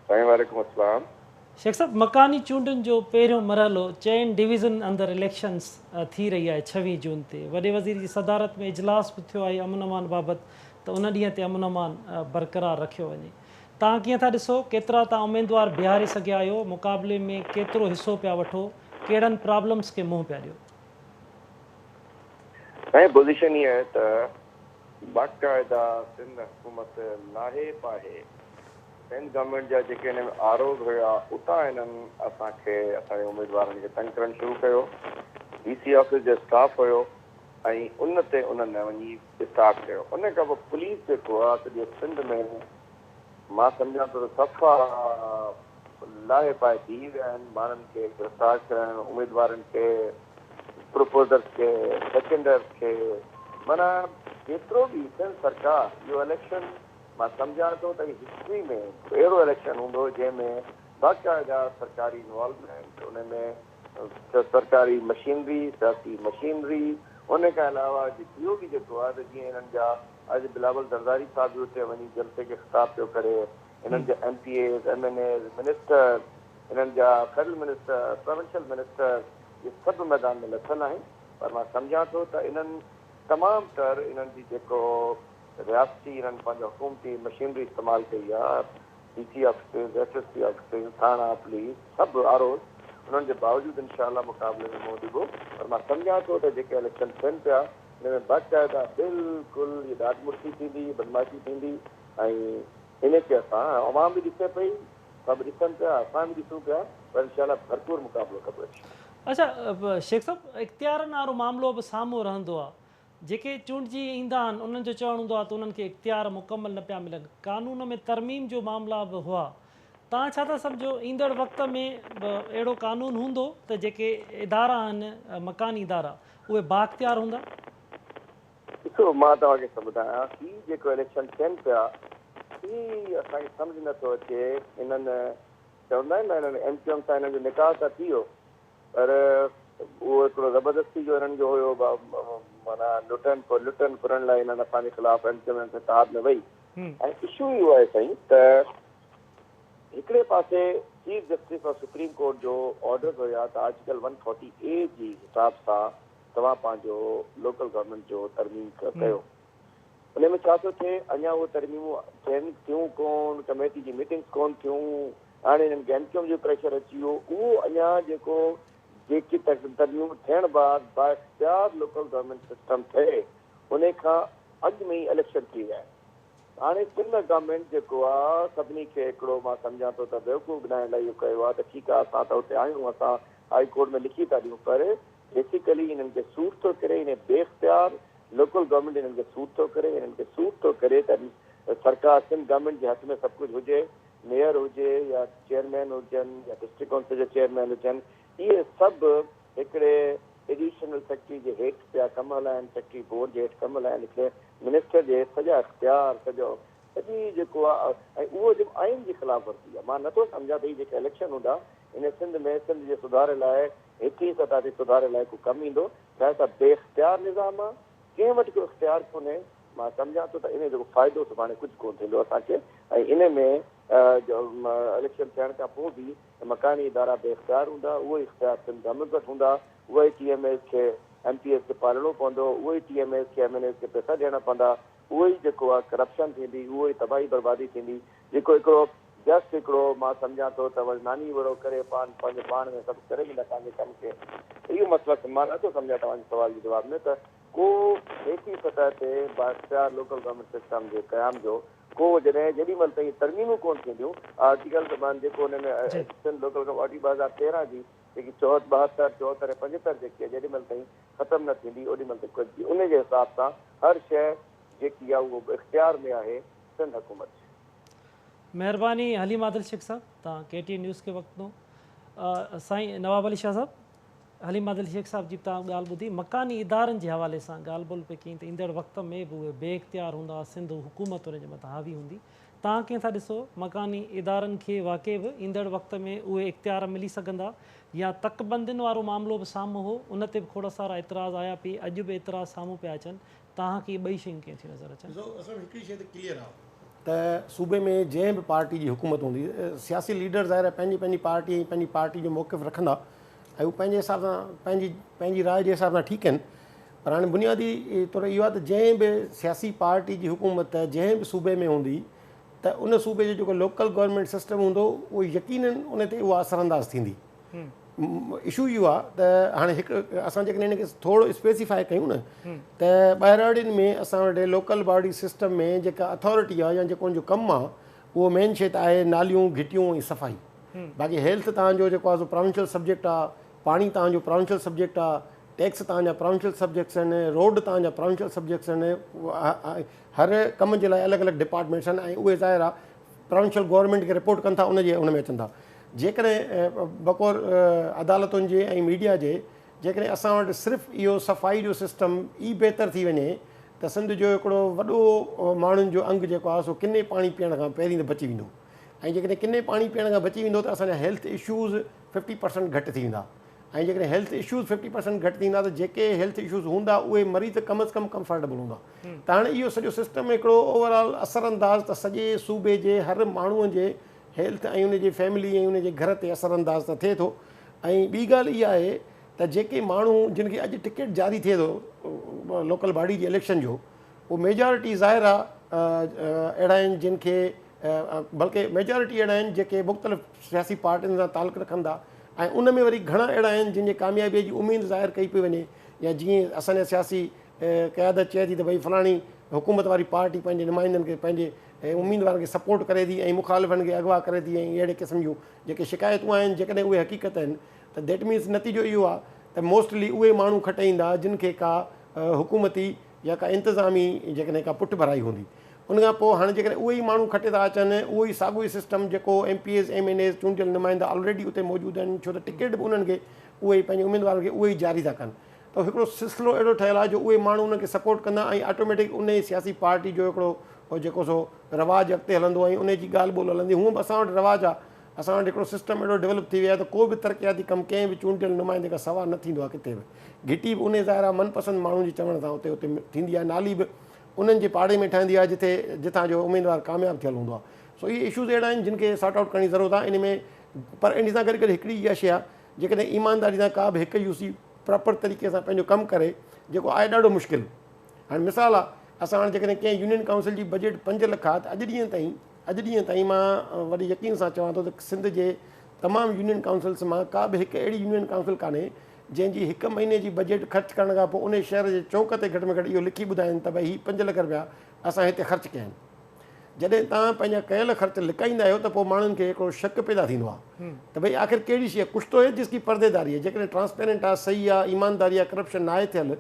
Speaker 6: سائين وعليڪم السلام.
Speaker 1: شيخ صاحب مڪاني چونڊن جو پهريون مرحلو چئن ڊويزن اندر اليڪشنز ٿي رهي آهي ڇويهه جون تي وڏي وزير جي صدارت ۾ اجلاس به ٿيو آهي امن امان بابت ته ان ڏينهن تي امن امان برقرار رکيو وڃي توهان ڪيئن ٿا ڏسو ڪيترا توهان اميدوار بيهاري سگهيا آهيو مقابلي ۾ ڪيترو حصو پيا وٺو ڪهڙن پرابلمز کي منهن پيا ڏيو؟
Speaker 6: سائين پوزيشن هي آهي ته باقاعده سنڌ حڪومت لاهي پاهي سنڌ گورنمينٽ جا جيڪي هن ۾ آر اوز هيا اتان هنن اسان کي اسان جي اميدوارن کي تنگ ڪرڻ شروع ڪيو ڊي سي آفيس جو اسٽاف هيو ۽ ان تي انهن وڃي اسٽارٽ ڪيو ان کان پوء پوليس جيڪو آهي سڄي سنڌ ۾ مان سمجهان ٿو ته صفا لاهي پائي بيهي ويا آهن، ماڻهن کي گرفتار ڪرڻ، اميدوارن کي، پروپوزرز کي، سيڪنڊرز کي معنيٰ جيترو به سنڌ سرڪار اهو اليڪشن مان سمجهان ٿو ته هي هسٽري ۾ اهڙو اليڪشن هوندو جنهن ۾ باقاعده سرڪاري انوالومينٽ ان ۾ سرڪاري مشينري سياسي مشينري ان کان علاوه اهو به جيڪو آهي ته جيئن انهن جا اڄ بلاول زرداري صاحب به اتي وڃي جلسي کي خطاب پيو ڪري انهن جا M P As M N As minister انهن جا فيڊرل منسٽر پراونشل منسٽر اهي سڀ ميدان ۾ لٿل آهن پر مان سمجهان ٿو ته انهن تمام تر انهن جي جيڪو رياستي انهن پنهنجو حڪومتي مشينري استعمال ڪئي آ، D C offices, S S P offices, ٿاڻا، پوليس، سڀ آر اوز، انهن جي باوجود انشاء الله مقابلي ۾ منهن ڏبو پر مان سمجهان ٿو ته جيڪي اليڪشن ٿين پيا ان ۾ باقاعده بلڪل هي ڏاڍ مڙسي ٿيندي، بدمعاشي ٿيندي ۽ ان کي اسان عوام به ڏسي پئي، سڀ ڏسن پيا، اسان به ڏسون پيا پر انشاء الله ڀرپور مقابلو ڪبو انشاء الله.
Speaker 1: اڇا شيخ صاحب اختيارن وارو معاملو به سامهون رهندو آ جيڪي چونڊجي ايندا آهن انهن جو چوڻ هوندو آ ته انهن کي اختيار مڪمل نه پيا ملن قانون ۾ ترميم جو معاملا به هئا توهان ڇا ٿا سمجهو ايندڙ وقت ۾ به اهڙو قانون هوندو ته جيڪي ادارا آهن مڪاني ادارا اهي بااختيار هوندا؟
Speaker 6: ڏسو مان توهان کي ٻڌايان هي جيڪو اليڪشن ٿين پيا هي اسان کي سمجهه نه ٿو اچي انهن چوندا آهن نه انهن ايم ڪيو ايم سان انهن جو نڪاح ته ٿي ويو پر اهو هڪڙو زبردستي جو انهن جو هيو معنيٰ لٽن لٽن ڦرن لاء انهن اسان جي خلاف ايم ڪيو ايم سان اتحاد ۾ وئي ۽ اشو اهو آهي سائين ته هڪڙي پاسي chief justice of supreme court جو آرڊرز هيا ته آرٽيڪل ون فورٽي اي جي حساب سان توهان پنهنجو لوڪل گورنمينٽ جو ترميم ڪيو ان ۾ ڇا ٿو ٿئي، اڃا اهي ترميمون ٿين ٿيون ڪون، ڪميٽي جي ميٽنگس ڪون ٿيون، هاڻي هنن کي ايم ڪيو ايم جو پريشر اچي ويو، اهو اڃا جيڪو جيڪي ترميمون ٿيڻ بعد بااختيار لوڪل گورنمينٽ سسٽم ٺهي ان کان اڳ ۾ ئي اليڪشن ٿي ويا آهن. هاڻي سنڌ گورنمينٽ جيڪو آ سڀني کي هڪڙو مان سمجهان ٿو ته بيوقوف بنائڻ لاء اهو ڪيو آ ته ٺيڪ آ اسان ته اتي آهيون اسان هائي ڪورٽ ۾ لکي ٿا ڏيون پر بيسيڪلي انهن کي سوٽ ٿو ڪري انهي بي اختيار لوڪل گورنمينٽ انهن کي سوٽ ٿو ڪري انهن کي سوٽ ٿو ڪري ته سرڪار سنڌ گورنمينٽ جي هٿ ۾ سڀ ڪجهه هجي ميئر هجي يا چيئرمين هجن يا ڊسٽرڪٽ ڪائونسل جا چيئرمين هجن اهي سڀ هڪڙي ايڊيشنل سيڪريٽري جي هيٺ پيا ڪم هلائن سيڪريٽري بورڊ جي هيٺ ڪم هلائن هڪڙي منسٽر جي هيٺ سڄا اختيار سڄو سڄي جيڪو آ ۽ اهو جيڪو آئين جي خلاف ورزي آ مان نٿو سمجهان ته هي جيڪي اليڪشن هوندا ان سنڌ ۾ سنڌ جي سڌاري لاء هيٺين سطح تي سڌاري لاء ڪو ڪم ايندو ڇا ته بي اختيار نظام آ، ڪنهن وٽ ڪو اختيار ڪونهي، مان سمجهان ٿو ته انهي جو ڪو فائدو سڀاڻي ڪجهه ڪونه ٿيندو اسان کي ۽ انهي ۾ اليڪشن ٿيڻ کان پوء به مڪاني ادارا بي اختيار هوندا، اهو ئي اختيار سنڌ گورنمينٽ وٽ هوندا، اهو ئي ٽي ايم ايز کي ايم پي ايز کي پالڻو پوندو، اهو ئي ٽي ايم ايز کي ايم اين ايز کي پئسا ڏيڻا پوندا، اهو ئي جيڪو آ ڪرپشن ٿيندي، اهو ئي تباهي بربادي ٿيندي، جيڪو هڪڙو جسٽ هڪڙو مان سمجهان ٿو ته وري ناني وڙو ڪري پاڻ پنهنجو پاڻ ۾ سڀ ڪري ويندا پنهنجي ڪم کي اهو مطلب مان نه ٿو سمجهان توهان جي سوال جي جواب ۾ ته ڪو هيٺين سطح تي بااختيار لوڪل گورنمينٽ سسٽم جي قيام جو ڪو جڏهن جيڏي مهل تائين ترميمون ڪونه ٿينديون آرٽيڪل ته مان جيڪو ان ۾ سنڌ لوڪل گورنمينٽ آرٽي 2013 جي جيڪي چوهت 72 74 ۽ 75 جيڪي آهي جيڏي مهل تائين ختم نه ٿيندي اوڏي مهل تائين ڪجهه ان جي حساب سان هر شيء جيڪي آهي اهو اختيار ۾ آهي سنڌ حڪومت جي.
Speaker 1: مهرباني حليم عادل شيخ صاحب توهان ڪي ٽي اين نيوز کي وقت ڏنو. سائين نواب علي شاهه صاحب حليم عادل شيخ صاحب جي به توهان ڳالهه ٻڌي مڪاني ادارن جي حوالي سان ڳالهه ٻولهه پئي ڪئي ته ايندڙ وقت ۾ به اهي بي اختيار هوندا سنڌ حڪومت انهن جي مٿان حاوي هوندي توهان ڪيئن ٿا ڏسو مڪاني ادارن کي واقعي به ايندڙ وقت ۾ اهي اختيار ملي سگهندا يا تڪ بندين وارو معاملو به سامهون هو ان تي به کوڙ سارا اعتراض آيا پئي اڄ به اعتراض سامهون پيا اچن توهان کي اهي ٻئي شيون ڪيئن ٿيون نظر اچن؟
Speaker 3: ڏسو اصل ۾ هڪڙي شيء ته ڪليئر آ ته صوبي ۾ جنهن به پارٽي جي حڪومت هوندي سياسي ليڊر ظاهر آهي پنهنجي پنهنجي پارٽي ۽ پنهنجي پارٽي جو موقف رکندا ۽ هو پنهنجي حساب سان پنهنجي پنهنجي راء جي حساب سان ٺيڪ آهن پر هاڻي بنيادي طور اهو آهي ته جنهن به سياسي پارٽي جي حڪومت جنهن به صوبي ۾ هوندي ته ان صوبي جو جيڪو لوڪل گورنمينٽ سسٽم هوندو اهو يقينن ان تي اها اثر انداز ٿيندي اشو اهو آهي ته هاڻي هڪ اسان جيڪڏهن هن کي ٿورو اسپيسيفائي ڪيون نه ته ٻهراڙين ۾ اسان وٽ لوڪل باڊي سسٽم ۾ جيڪا اٿارٽي آهي يا جيڪو ان جو ڪم آهي اهو مين شي ته آهي ناليون گهٽيون ۽ صفائي باقي هيلٿ تان جو جيڪو آهي سو پراونشل سبجيڪٽ آهي پاڻي تان جو پراونشل سبجيڪٽ آهي ٽيڪس تان جا پراونشل سبجيڪٽس آهن روڊ تان جا پراونشل سبجيڪٽس آهن هر ڪم جي لاء الڳ الڳ ڊپارٽمينٽس آهن ۽ اهي ظاهر آهي پراونشل گورنمينٽ کي رپورٽ ڪن ٿا ان جي ان ۾ اچن ٿا جيڪڏهن بقول عدالتن جي ۽ ميڊيا جي جيڪڏهن اسان وٽ صرف اهو صفائي جو سسٽم ئي بهتر ٿي وڃي ته سنڌ جو هڪڙو وڏو ماڻهن جو انگ جيڪو آهي سو ڪني پاڻي پيئڻ کان پهرين ته بچي ويندو ۽ جيڪڏهن ڪني پاڻي پيئڻ کان بچي ويندو ته اسان جا هيلٿ اشوز ففٽي پرسنٽ گهٽ ٿي ويندا ۽ جيڪڏهن هيلٿ اشوز ففٽي پرسنٽ گهٽ ٿيندا ته جيڪي هيلٿ اشوز هوندا اهي مريض ڪم از ڪم ڪمفرٽيبل هوندا ته هاڻي اهو سڄو سسٽم هڪڙو اوور آل اثر انداز ته سڄي صوبي جي هر ماڻهو جي هيلٿ ۽ ان جي فيملي ۽ ان جي گهر تي اثر انداز ته ٿئي ٿو ۽ ٻي ڳالهه اها آهي ته جيڪي ماڻهو جن کي اڄ ٽڪيٽ جاري ٿئي ٿو لوڪل باڊي جي اليڪشن جو اهو ميجارٽي ظاهر آ اهڙا آهن جن کي بلڪه ميجارٽي اهڙا آهن جيڪي مختلف سياسي پارٽين سان تعلق رکن ٿا ۽ ان ۾ وري گهڻا اهڙا آهن جن جي ڪاميابي جي اميد ظاهر ڪئي پئي وڃي يا جيئن اسان جا سياسي قيادت چئي ٿي ته ڀئي فلاڻي حڪومت واري پارٽي پنهنجي نمائندن کي پنهنجي اميدوارن کي سپورٽ ڪري ٿي ۽ مخالفن کي اغوا ڪري ٿي ۽ اهڙي قسم جون جيڪي شڪايتون آهن جيڪڏهن اهي حقيقت آهن ته that means نتيجو اهو آهي ته موسٽلي اهي ماڻهو کٽي ايندا جن کي ڪا حڪومتي يا ڪا انتظامي جيڪڏهن ڪا پٺ ڀرائي هوندي. ان کان پوء هاڻي جيڪڏهن اهي ئي ماڻهو کٽي ٿا اچن اهو ئي ساڳيو ئي سسٽم جيڪو M P As M N As چونڊيل نمائندا آلريڊي اتي موجود آهن ڇو ته ٽڪيٽ به انهن کي اهي ئي پنهنجي اميدوارن کي اهي ئي جاري ٿا ڪن ته هڪڙو سلسلو اهڙو ٺهيل آهي جو اهي ماڻهو انهن کي سپورٽ ڪندا ۽ آٽوميٽڪ انهي سياسي پارٽي جو هڪڙو جيڪو سو رواج اڳتي هلندو ۽ انهي جي ڳالهه ٻولهه هلندي هونء به اسان وٽ رواج آهي اسان وٽ هڪڙو سسٽم اهڙو ڊولپ ٿي ويو آهي ته ڪو به ترقياتي ڪم ڪنهن به چونڊيل نمائندي کان سوا نه ٿيندو آهي ڪٿي به گهٽي به انهي ظاهر آهي من پسند ماڻهن جي چوڻ سان اتي اتي ٿيندي آهي نالي به انهن جي پاڙي ۾ ٺهندي آهي جتي جتان جو اميدوار ڪامياب ٿيل هوندو آهي سو اهي اشوز اهڙا آهن جن کي سارٽ آئوٽ ڪرڻ جي ضرورت آهي ان ۾ پر ان سان گڏ گڏ هڪڙي اها شيء آهي جيڪڏهن ايمانداري سان ڪا به هڪ يو سي پراپر طريقي سان پنهنجو ڪم ڪري جيڪو آهي ڏاڍو مشڪل هاڻي مثال آهي اسان هاڻي جيڪڏهن ڪنهن يونين ڪائونسل جي بجيٽ 5 لک آهي ته اڄ ڏينهن تائين اڄ ڏينهن تائين مان وڏي يقين سان چوان ٿو ته سنڌ جي تمام يونين ڪائونسلس مان ڪا به هڪ اهڙي يونين ڪائونسل ڪانهي جنهن جي هڪ مهيني جي بجيٽ خرچ ڪرڻ کان پوء انهي شهر جي چونڪ تي گهٽ ۾ گهٽ اهو لکي ٻڌائين ته ڀئي هي 5 لک رپيا اسان هتي خرچ ڪيا آهن. جڏهن توهان پنهنجا ڪيل خرچ لڪائيندا آهيو ته پوء ماڻهن کي هڪڙو شڪ پيدا ٿيندو آهي ته ڀئي آخر ڪهڙي شيء ڪجهه تو هي جس ڪي پرديداري هي جيڪڏهن ٽرانسپيرنٽ آهي صحيح آهي ايمانداري آهي ڪرپشن ناهي ٿيل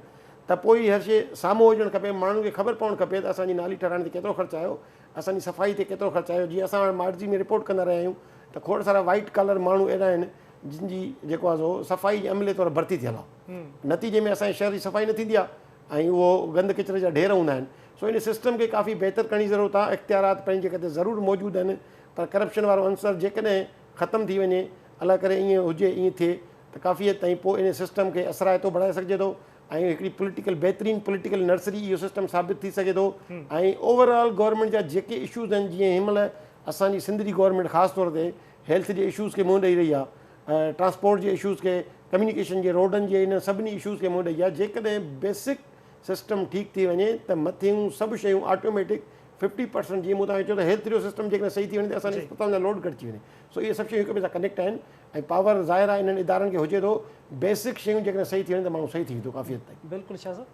Speaker 3: ته پوء هر شيء سامهون هجڻ کپي ماڻهن کي خبر پوڻ کپي ته اسان جي نالي ٺهرائڻ تي ڪيترو خرچ آيو اسان جي صفائي تي ڪيترو خرچ آيو جيئن اسان ماضي ۾ رپورٽ ڪندا رهيا آهيون ته کوڙ سارا وائيٽ ڪالر ماڻهو اهڙا آهن جن جي جيڪو آهي سو صفائي جي عملي طور ڀرتي ٿيل آهي نتيجي ۾ اسان جي شهر جي صفائي نه ٿيندي آهي ۽ اهو گند ڪچري جا ڍير هوندا آهن سو ان سسٽم کي ڪافي بهتر ڪرڻ جي ضرورت آهي اختيارات پنهنجي جڳهه تي ضرور موجود آهن پر ڪرپشن وارو عنصر جيڪڏهن ختم ٿي وڃي الله ڪري ائين هجي ائين ٿئي ته ڪافي حد تائين پوء ان سسٽم کي اثرائتو بڻائي سگهجي ٿو ۽ هڪڙي پوليٽيڪل بهترين پوليٽيڪل نرسري اهو سسٽم ثابت ٿي سگهي ٿو ۽ اوور آل گورنمينٽ جا جيڪي اشوز آهن جيئن هن مهل اسان جي سنڌ جي گورنمينٽ خاص طور تي هيلٿ جي اشوز کي منهن ڏئي رهي آهي ٽرانسپورٽ جي اشوز کي ڪميونيڪيشن جي روڊن جي انهن سڀني اشوز کي منهن ڏئي آهي جيڪڏهن بيسڪ سسٽم ٺيڪ ٿي وڃي ته مٿيون سڀ شيون آٽوميٽڪ 50% جيئن مون توهان کي چيو ته هيلٿ جو سسٽم جيڪڏهن صحيح ٿي وڃي ته اسان جي اسپتالن جا لوڊ گهٽجي وڃي سو اهي سڀ شيون هڪ ٻئي سان ڪنيڪٽ آهن ۽ پاور ظاهر آهي انهن ادارن کي هجي ٿو بيسڪ شيون جيڪڏهن صحيح ٿي وڃن ته ماڻهو صحيح ٿي ويندو ڪافي حد تائين.
Speaker 1: بلڪل شاهه صاحب.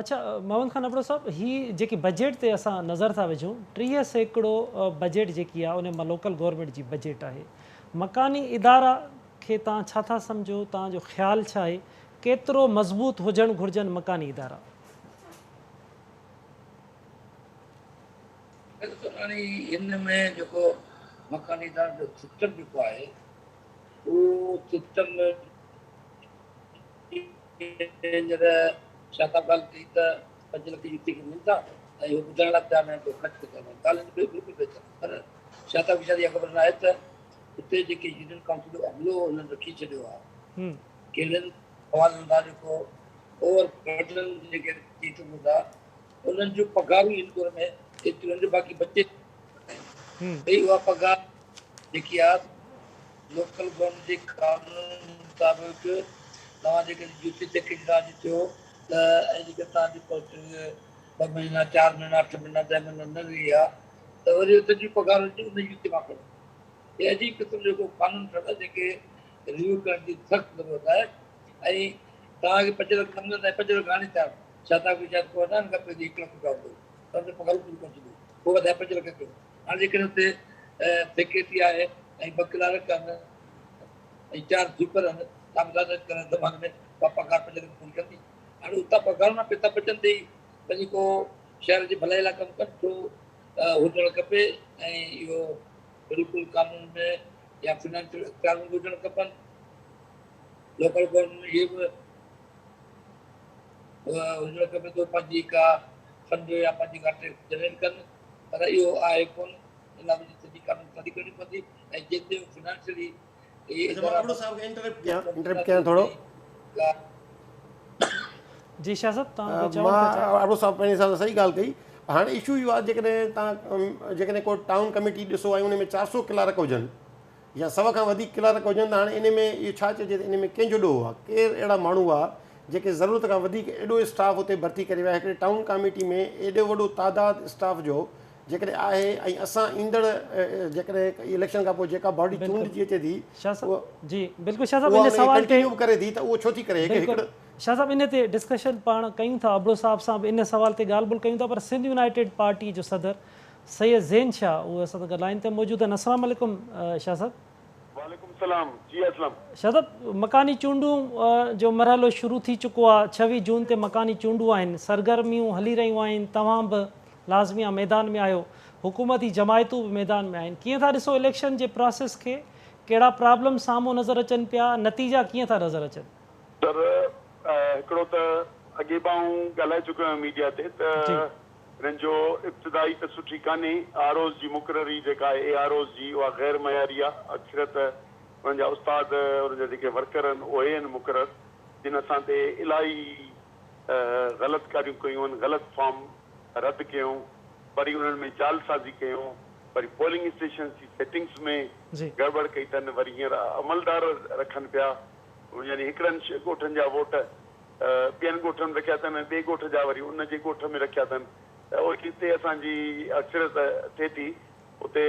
Speaker 1: اڇا محمد خان ابڙو صاحب هي جيڪي بجيٽ تي اسان نظر ٿا وجهون 30% بجيٽ جيڪي آهي ان مان لوڪل گورنمينٽ جي بجيٽ آهي مڪاني ادارا کي توهان ڇا ٿا سمجهو توهان جو خيال ڇا آهي ڪيترو مضبوط هجڻ گهرجن مڪاني ادارا؟
Speaker 2: بلڪل هاڻي هن ۾ جيڪو مڪاني ادارن جو سسٽم جيڪو آهي اهو سسٽم هينئر شاهه صاحب ڳالهه ڪئي ته 5 لک يو سي کي ملن ٿا ۽ هو ٻڌائڻ لاء تيار ناهن ته خرچ ڪيترا ٿا ڳالهه هن بلڪل بهتر پر شاهه صاحب کي شايد اها خبر ناهي ته اتي جيڪي يونين ڪائونسل جو عملو هنن رکي ڇڏيو آهي ڪهڙن حوالن سان جيڪو اوور برڊن جيڪي ٿي سگهون ٿا انهن جون پگهارون هن دور ۾ ايتريون آهن جو باقي بچي ڀئي اها پگهار جيڪي آهي لوڪل گورنمينٽ جي قانون مطابق توهان جيڪڏهن يو سي سيڪريٽري راڄ ٿيو ته ۽ جيڪڏهن توهان جي پوسٽنگ 2 مهينا 4 مهينا 8 مهينا 10 مهينا نه رهي آهي ته وري اتي جون پگهارون ان يو سي مان کڻو. هي عجيب قسم جو ڪو قانون ٺهيل آهي جنهن کي ريويو ڪرڻ جي سخت ضرورت آهي ۽ توهان کي 5 لک نه ملندا ۽ 5 لک هاڻي ٿيا ڇا توهان کي شايد ڪو نه ان کان پهرين 1 لک رپيا هوندو هو توهان جو پگهار پوري ڪونه ٿيندي هئي پوء وڌائي 5 لک ڪيو هاڻي جيڪڏهن اتي سيڪريٽري آهي ۽ 2 ڪلارڪ آهن ۽ 4 سوئپر آهن توهان اندازو ڪريو زماني ۾ اها پگهار 5 لک پوري ڪندي هاڻي اتان پگهار مان پئسا بچن ته ئي وڃي ڪو شهر جي ڀلائي لاء ڪم ڪن ڇو هجڻ کپي ۽ اهو بلڪل قانون ۾ يا فنانشل اختيار ۾ به هجڻ کپن. لوڪل گورنمينٽ ۾ اهي به هجڻ کپي ته پنهنجي ڪا فنڊ يا پنهنجي ڪا ٽيڪس جنريٽ ڪن پر اهو آهي ڪونه ان لاء وڃي سڄي قانون سازي ڪرڻي پوندي ۽ جيتريون فنانشلي اهي
Speaker 3: اچا مان
Speaker 2: ادارا
Speaker 3: ابڙو صاحب کي انٽرپٽ ڪيان انٽرپٽ ڪيان ٿورو.
Speaker 1: جي شاهه صاحب توهان ڪجهه چوڻ ٿا
Speaker 3: مان
Speaker 1: چاهيو.
Speaker 3: ابڙو صاحب پنهنجي حساب سان صحيح ڳالهه ڪئي هاڻي اشو اهو آهي جيڪڏهن توهان جيڪڏهن ڪو ٽائون ڪميٽي ڏسو ۽ ان ۾ 400 ڪلارڪ هجن يا سو کان وڌيڪ ڪلارڪ هجن ته هاڻي ان ۾ اهو ڇا چئجي ته ان ۾ ڪنهن جو ڏوهه آهي ڪير اهڙا ماڻهو هئا جيڪي ضرورت کان وڌيڪ ايڏو اسٽاف اتي ڀرتي ڪري ويا هڪڙي ٽائون ڪاميٽي ۾ ايڏو وڏو تعداد اسٽاف جو جيڪڏهن آهي ۽ اسان ايندڙ جيڪڏهن اليڪشن کان پوء جيڪا باڊي چونڊجي اچي ٿي
Speaker 1: شاهه صاحب جي بلڪل شاهه صاحب
Speaker 3: اها
Speaker 1: ان
Speaker 3: ان کي
Speaker 1: سوال تي
Speaker 3: ڪنٽينيو به ڪري ٿي ته اهو ڇو ٿي ڪري هڪ
Speaker 1: بلڪل
Speaker 3: هڪڙو
Speaker 1: شاهه صاحب ان تي ڊسڪشن پاڻ ڪيون ٿا ابڙو صاحب سان به ان سوال تي ڳالهه ٻولهه ڪيون ٿا پر سنڌ يونائيٽيڊ پارٽي جو صدر سيد زين شاهه اهي اسان سان گڏ لائين تي موجود آهن السلام عليڪم شاهه صاحب.
Speaker 7: وعليڪم السلام جي اسلم.
Speaker 1: شاهه صاحب مڪاني چونڊون جو مرحلو شروع ٿي چڪو آهي 26 جون تي مڪاني چونڊون آهن سرگرميون هلي رهيون آهن توهان به لازمي آ ميدان ۾ آهيو حڪومتي جماعتون به ميدان ۾ آهن ڪيئن ٿا ڏسو اليڪشن جي پراسيس کي ڪهڙا پرابلم سامهون نظر اچن پيا نتيجا ڪيئن ٿا نظر اچن.
Speaker 7: سر هڪڙو ته اڳي به آئون ڳالهائي چڪو آهيان ميڊيا تي ته هنن جو ابتدائي ته سٺي ڪانهي آر اوز جي مقرري جيڪا آهي اي آر اوز جي اها غير معياري آهي اڪثريت انهن جا استاد انهن جا جيڪي ورڪر آهن اهي آهن مقرر جن اسان تي الاهي غلط ڪاريون ڪيون آهن غلط فارم رد ڪيون وري انهن ۾ جعل سازي ڪيون وري پولنگ اسٽيشنز جي سيٽنگس ۾ گڙٻڙ ڪئي اٿن وري هينئر عملدار رکن پيا يعني هڪڙن ڳوٺن جا ووٽ ٻين ڳوٺن ۾ رکيا اٿن ۽ ٻئي ڳوٺ جا وري ان جي ڳوٺ ۾ رکيا اٿن ته اهي جتي اسان جي اڪثريت ٿئي ٿي اتي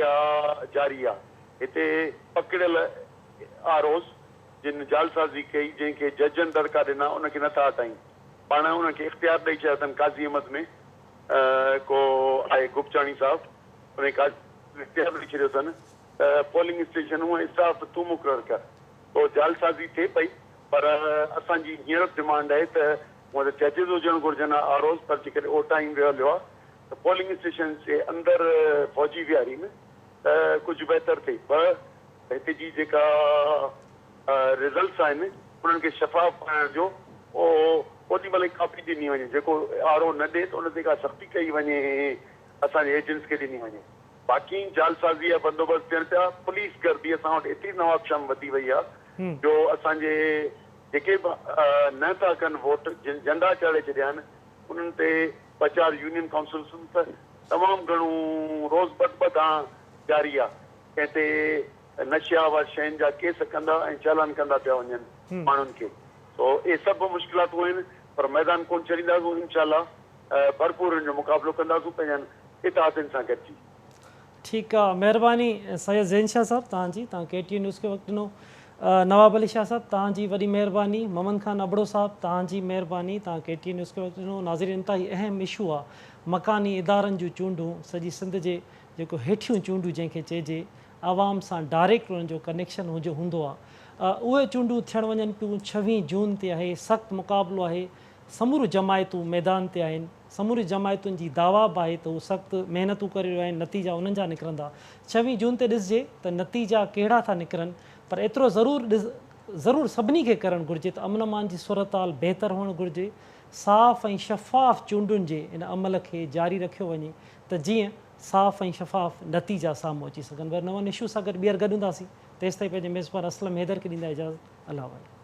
Speaker 7: اها جاري آ. هتي پڪڙيل آر اوز جن جعلسازي ڪئي جنهن کي ججن دڙڪا ڏنا ان کي نٿا هٽائين پاڻ انهن کي اختيار ڏئي ڇڏيا اٿن قاضي احمد ۾ ڪو آهي گپچاڻي صاحب ان کي اختيار ڏئي ڇڏيو اٿن ته پولنگ اسٽيشنون ۽ اسٽاف تون مقرر ڪر پوء جعلسازي ٿئي پئي پر اسان جي هينئر به ڊمانڊ آهي ته هونئن ته ججز هجڻ گهرجن ها آر اوز پر جيڪڏهن اهو ٽائيم ويو هليو آهي ته پولنگ اسٽيشنز جي اندر فوجي ويهارين ته ڪجهه بهتر ٿئي ٻه ته هتي جي جيڪا رزلٽس آهن انهن کي شفاف بڻائڻ جو اهو اوڏي مهل ئي ڪاپي ڏني وڃي جيڪو آر او نه ڏي ته ان تي ڪا سختي ڪئي وڃي اسان جي ايجنٽس کي ڏني وڃي. باقي جعلسازي جا بندوبست ٿين پيا، پوليس گردي اسان وٽ ايتري نوابشاهه ۾ وڌي وئي آهي جو اسان جي جيڪي به نه ٿا ڪن ووٽ جن جهنڊا چاڙهي ڇڏيا آهن انهن تي ٻه چار يونين ڪائونسلسن ته تمام گهڻو روز ٻه ٻه دانهن جاري آهي ڪنهن تي نشي آور شين جا ڪيس ڪندا ۽ چالان ڪندا پيا وڃن ماڻهن کي سو اهي سڀ مشڪلاتون آهن پر ميدان ڪونه ڇڏينداسون انشاء الله ڀرپور ان جو مقابلو ڪنداسون پنهنجن اتحادين سان گڏجي.
Speaker 1: ٺيڪ آ مهرباني سيد زين شاهه صاحب توهان جي توهان ڪي ٽي اين نيوز کي وقت ڏنو نواب علي شاهه صاحب توهان جي وڏي مهرباني محمد خان ابڙو صاحب توهان جي مهرباني توهان ڪي ٽي اين نيوز کي وقت ڏنو ناظرين انتهائي اهم اشو آ مڪاني ادارن جون چونڊون سڄي سنڌ جي جيڪو هيٺيون چونڊون جنهن کي چئجي عوام سان ڊائريڪٽ انهن جو ڪنيڪشن هجي هوندو آ اهي چونڊون ٿيڻ وڃن پيون ڇويهين جون تي آهي سخت مقابلو آهي سموريون جماعتون ميدان تي آهن، سمورين جماعتن جي دعويٰ به آهي ته هو سخت محنتون ڪري رهيون آهن، نتيجا انهن جا نڪرندا. ڇويهين جون تي ڏسجي ته نتيجا ڪهڙا ٿا نڪرن پر ايترو ضرور ضرور سڀني کي ڪرڻ گهرجي ته امن امان جي صورتحال بهتر هئڻ گهرجي، صاف ۽ شفاف چونڊن جي ان عمل کي جاري رکيو وڃي ته جيئن صاف ۽ شفاف نتيجا سامهون اچي سگهن. وري نون اشو سان گڏ ٻيهر گڏ هونداسين، تيستائين پنهنجي ميزبان اسلم حيدر کي ڏيندا اجازت. الله حوالي.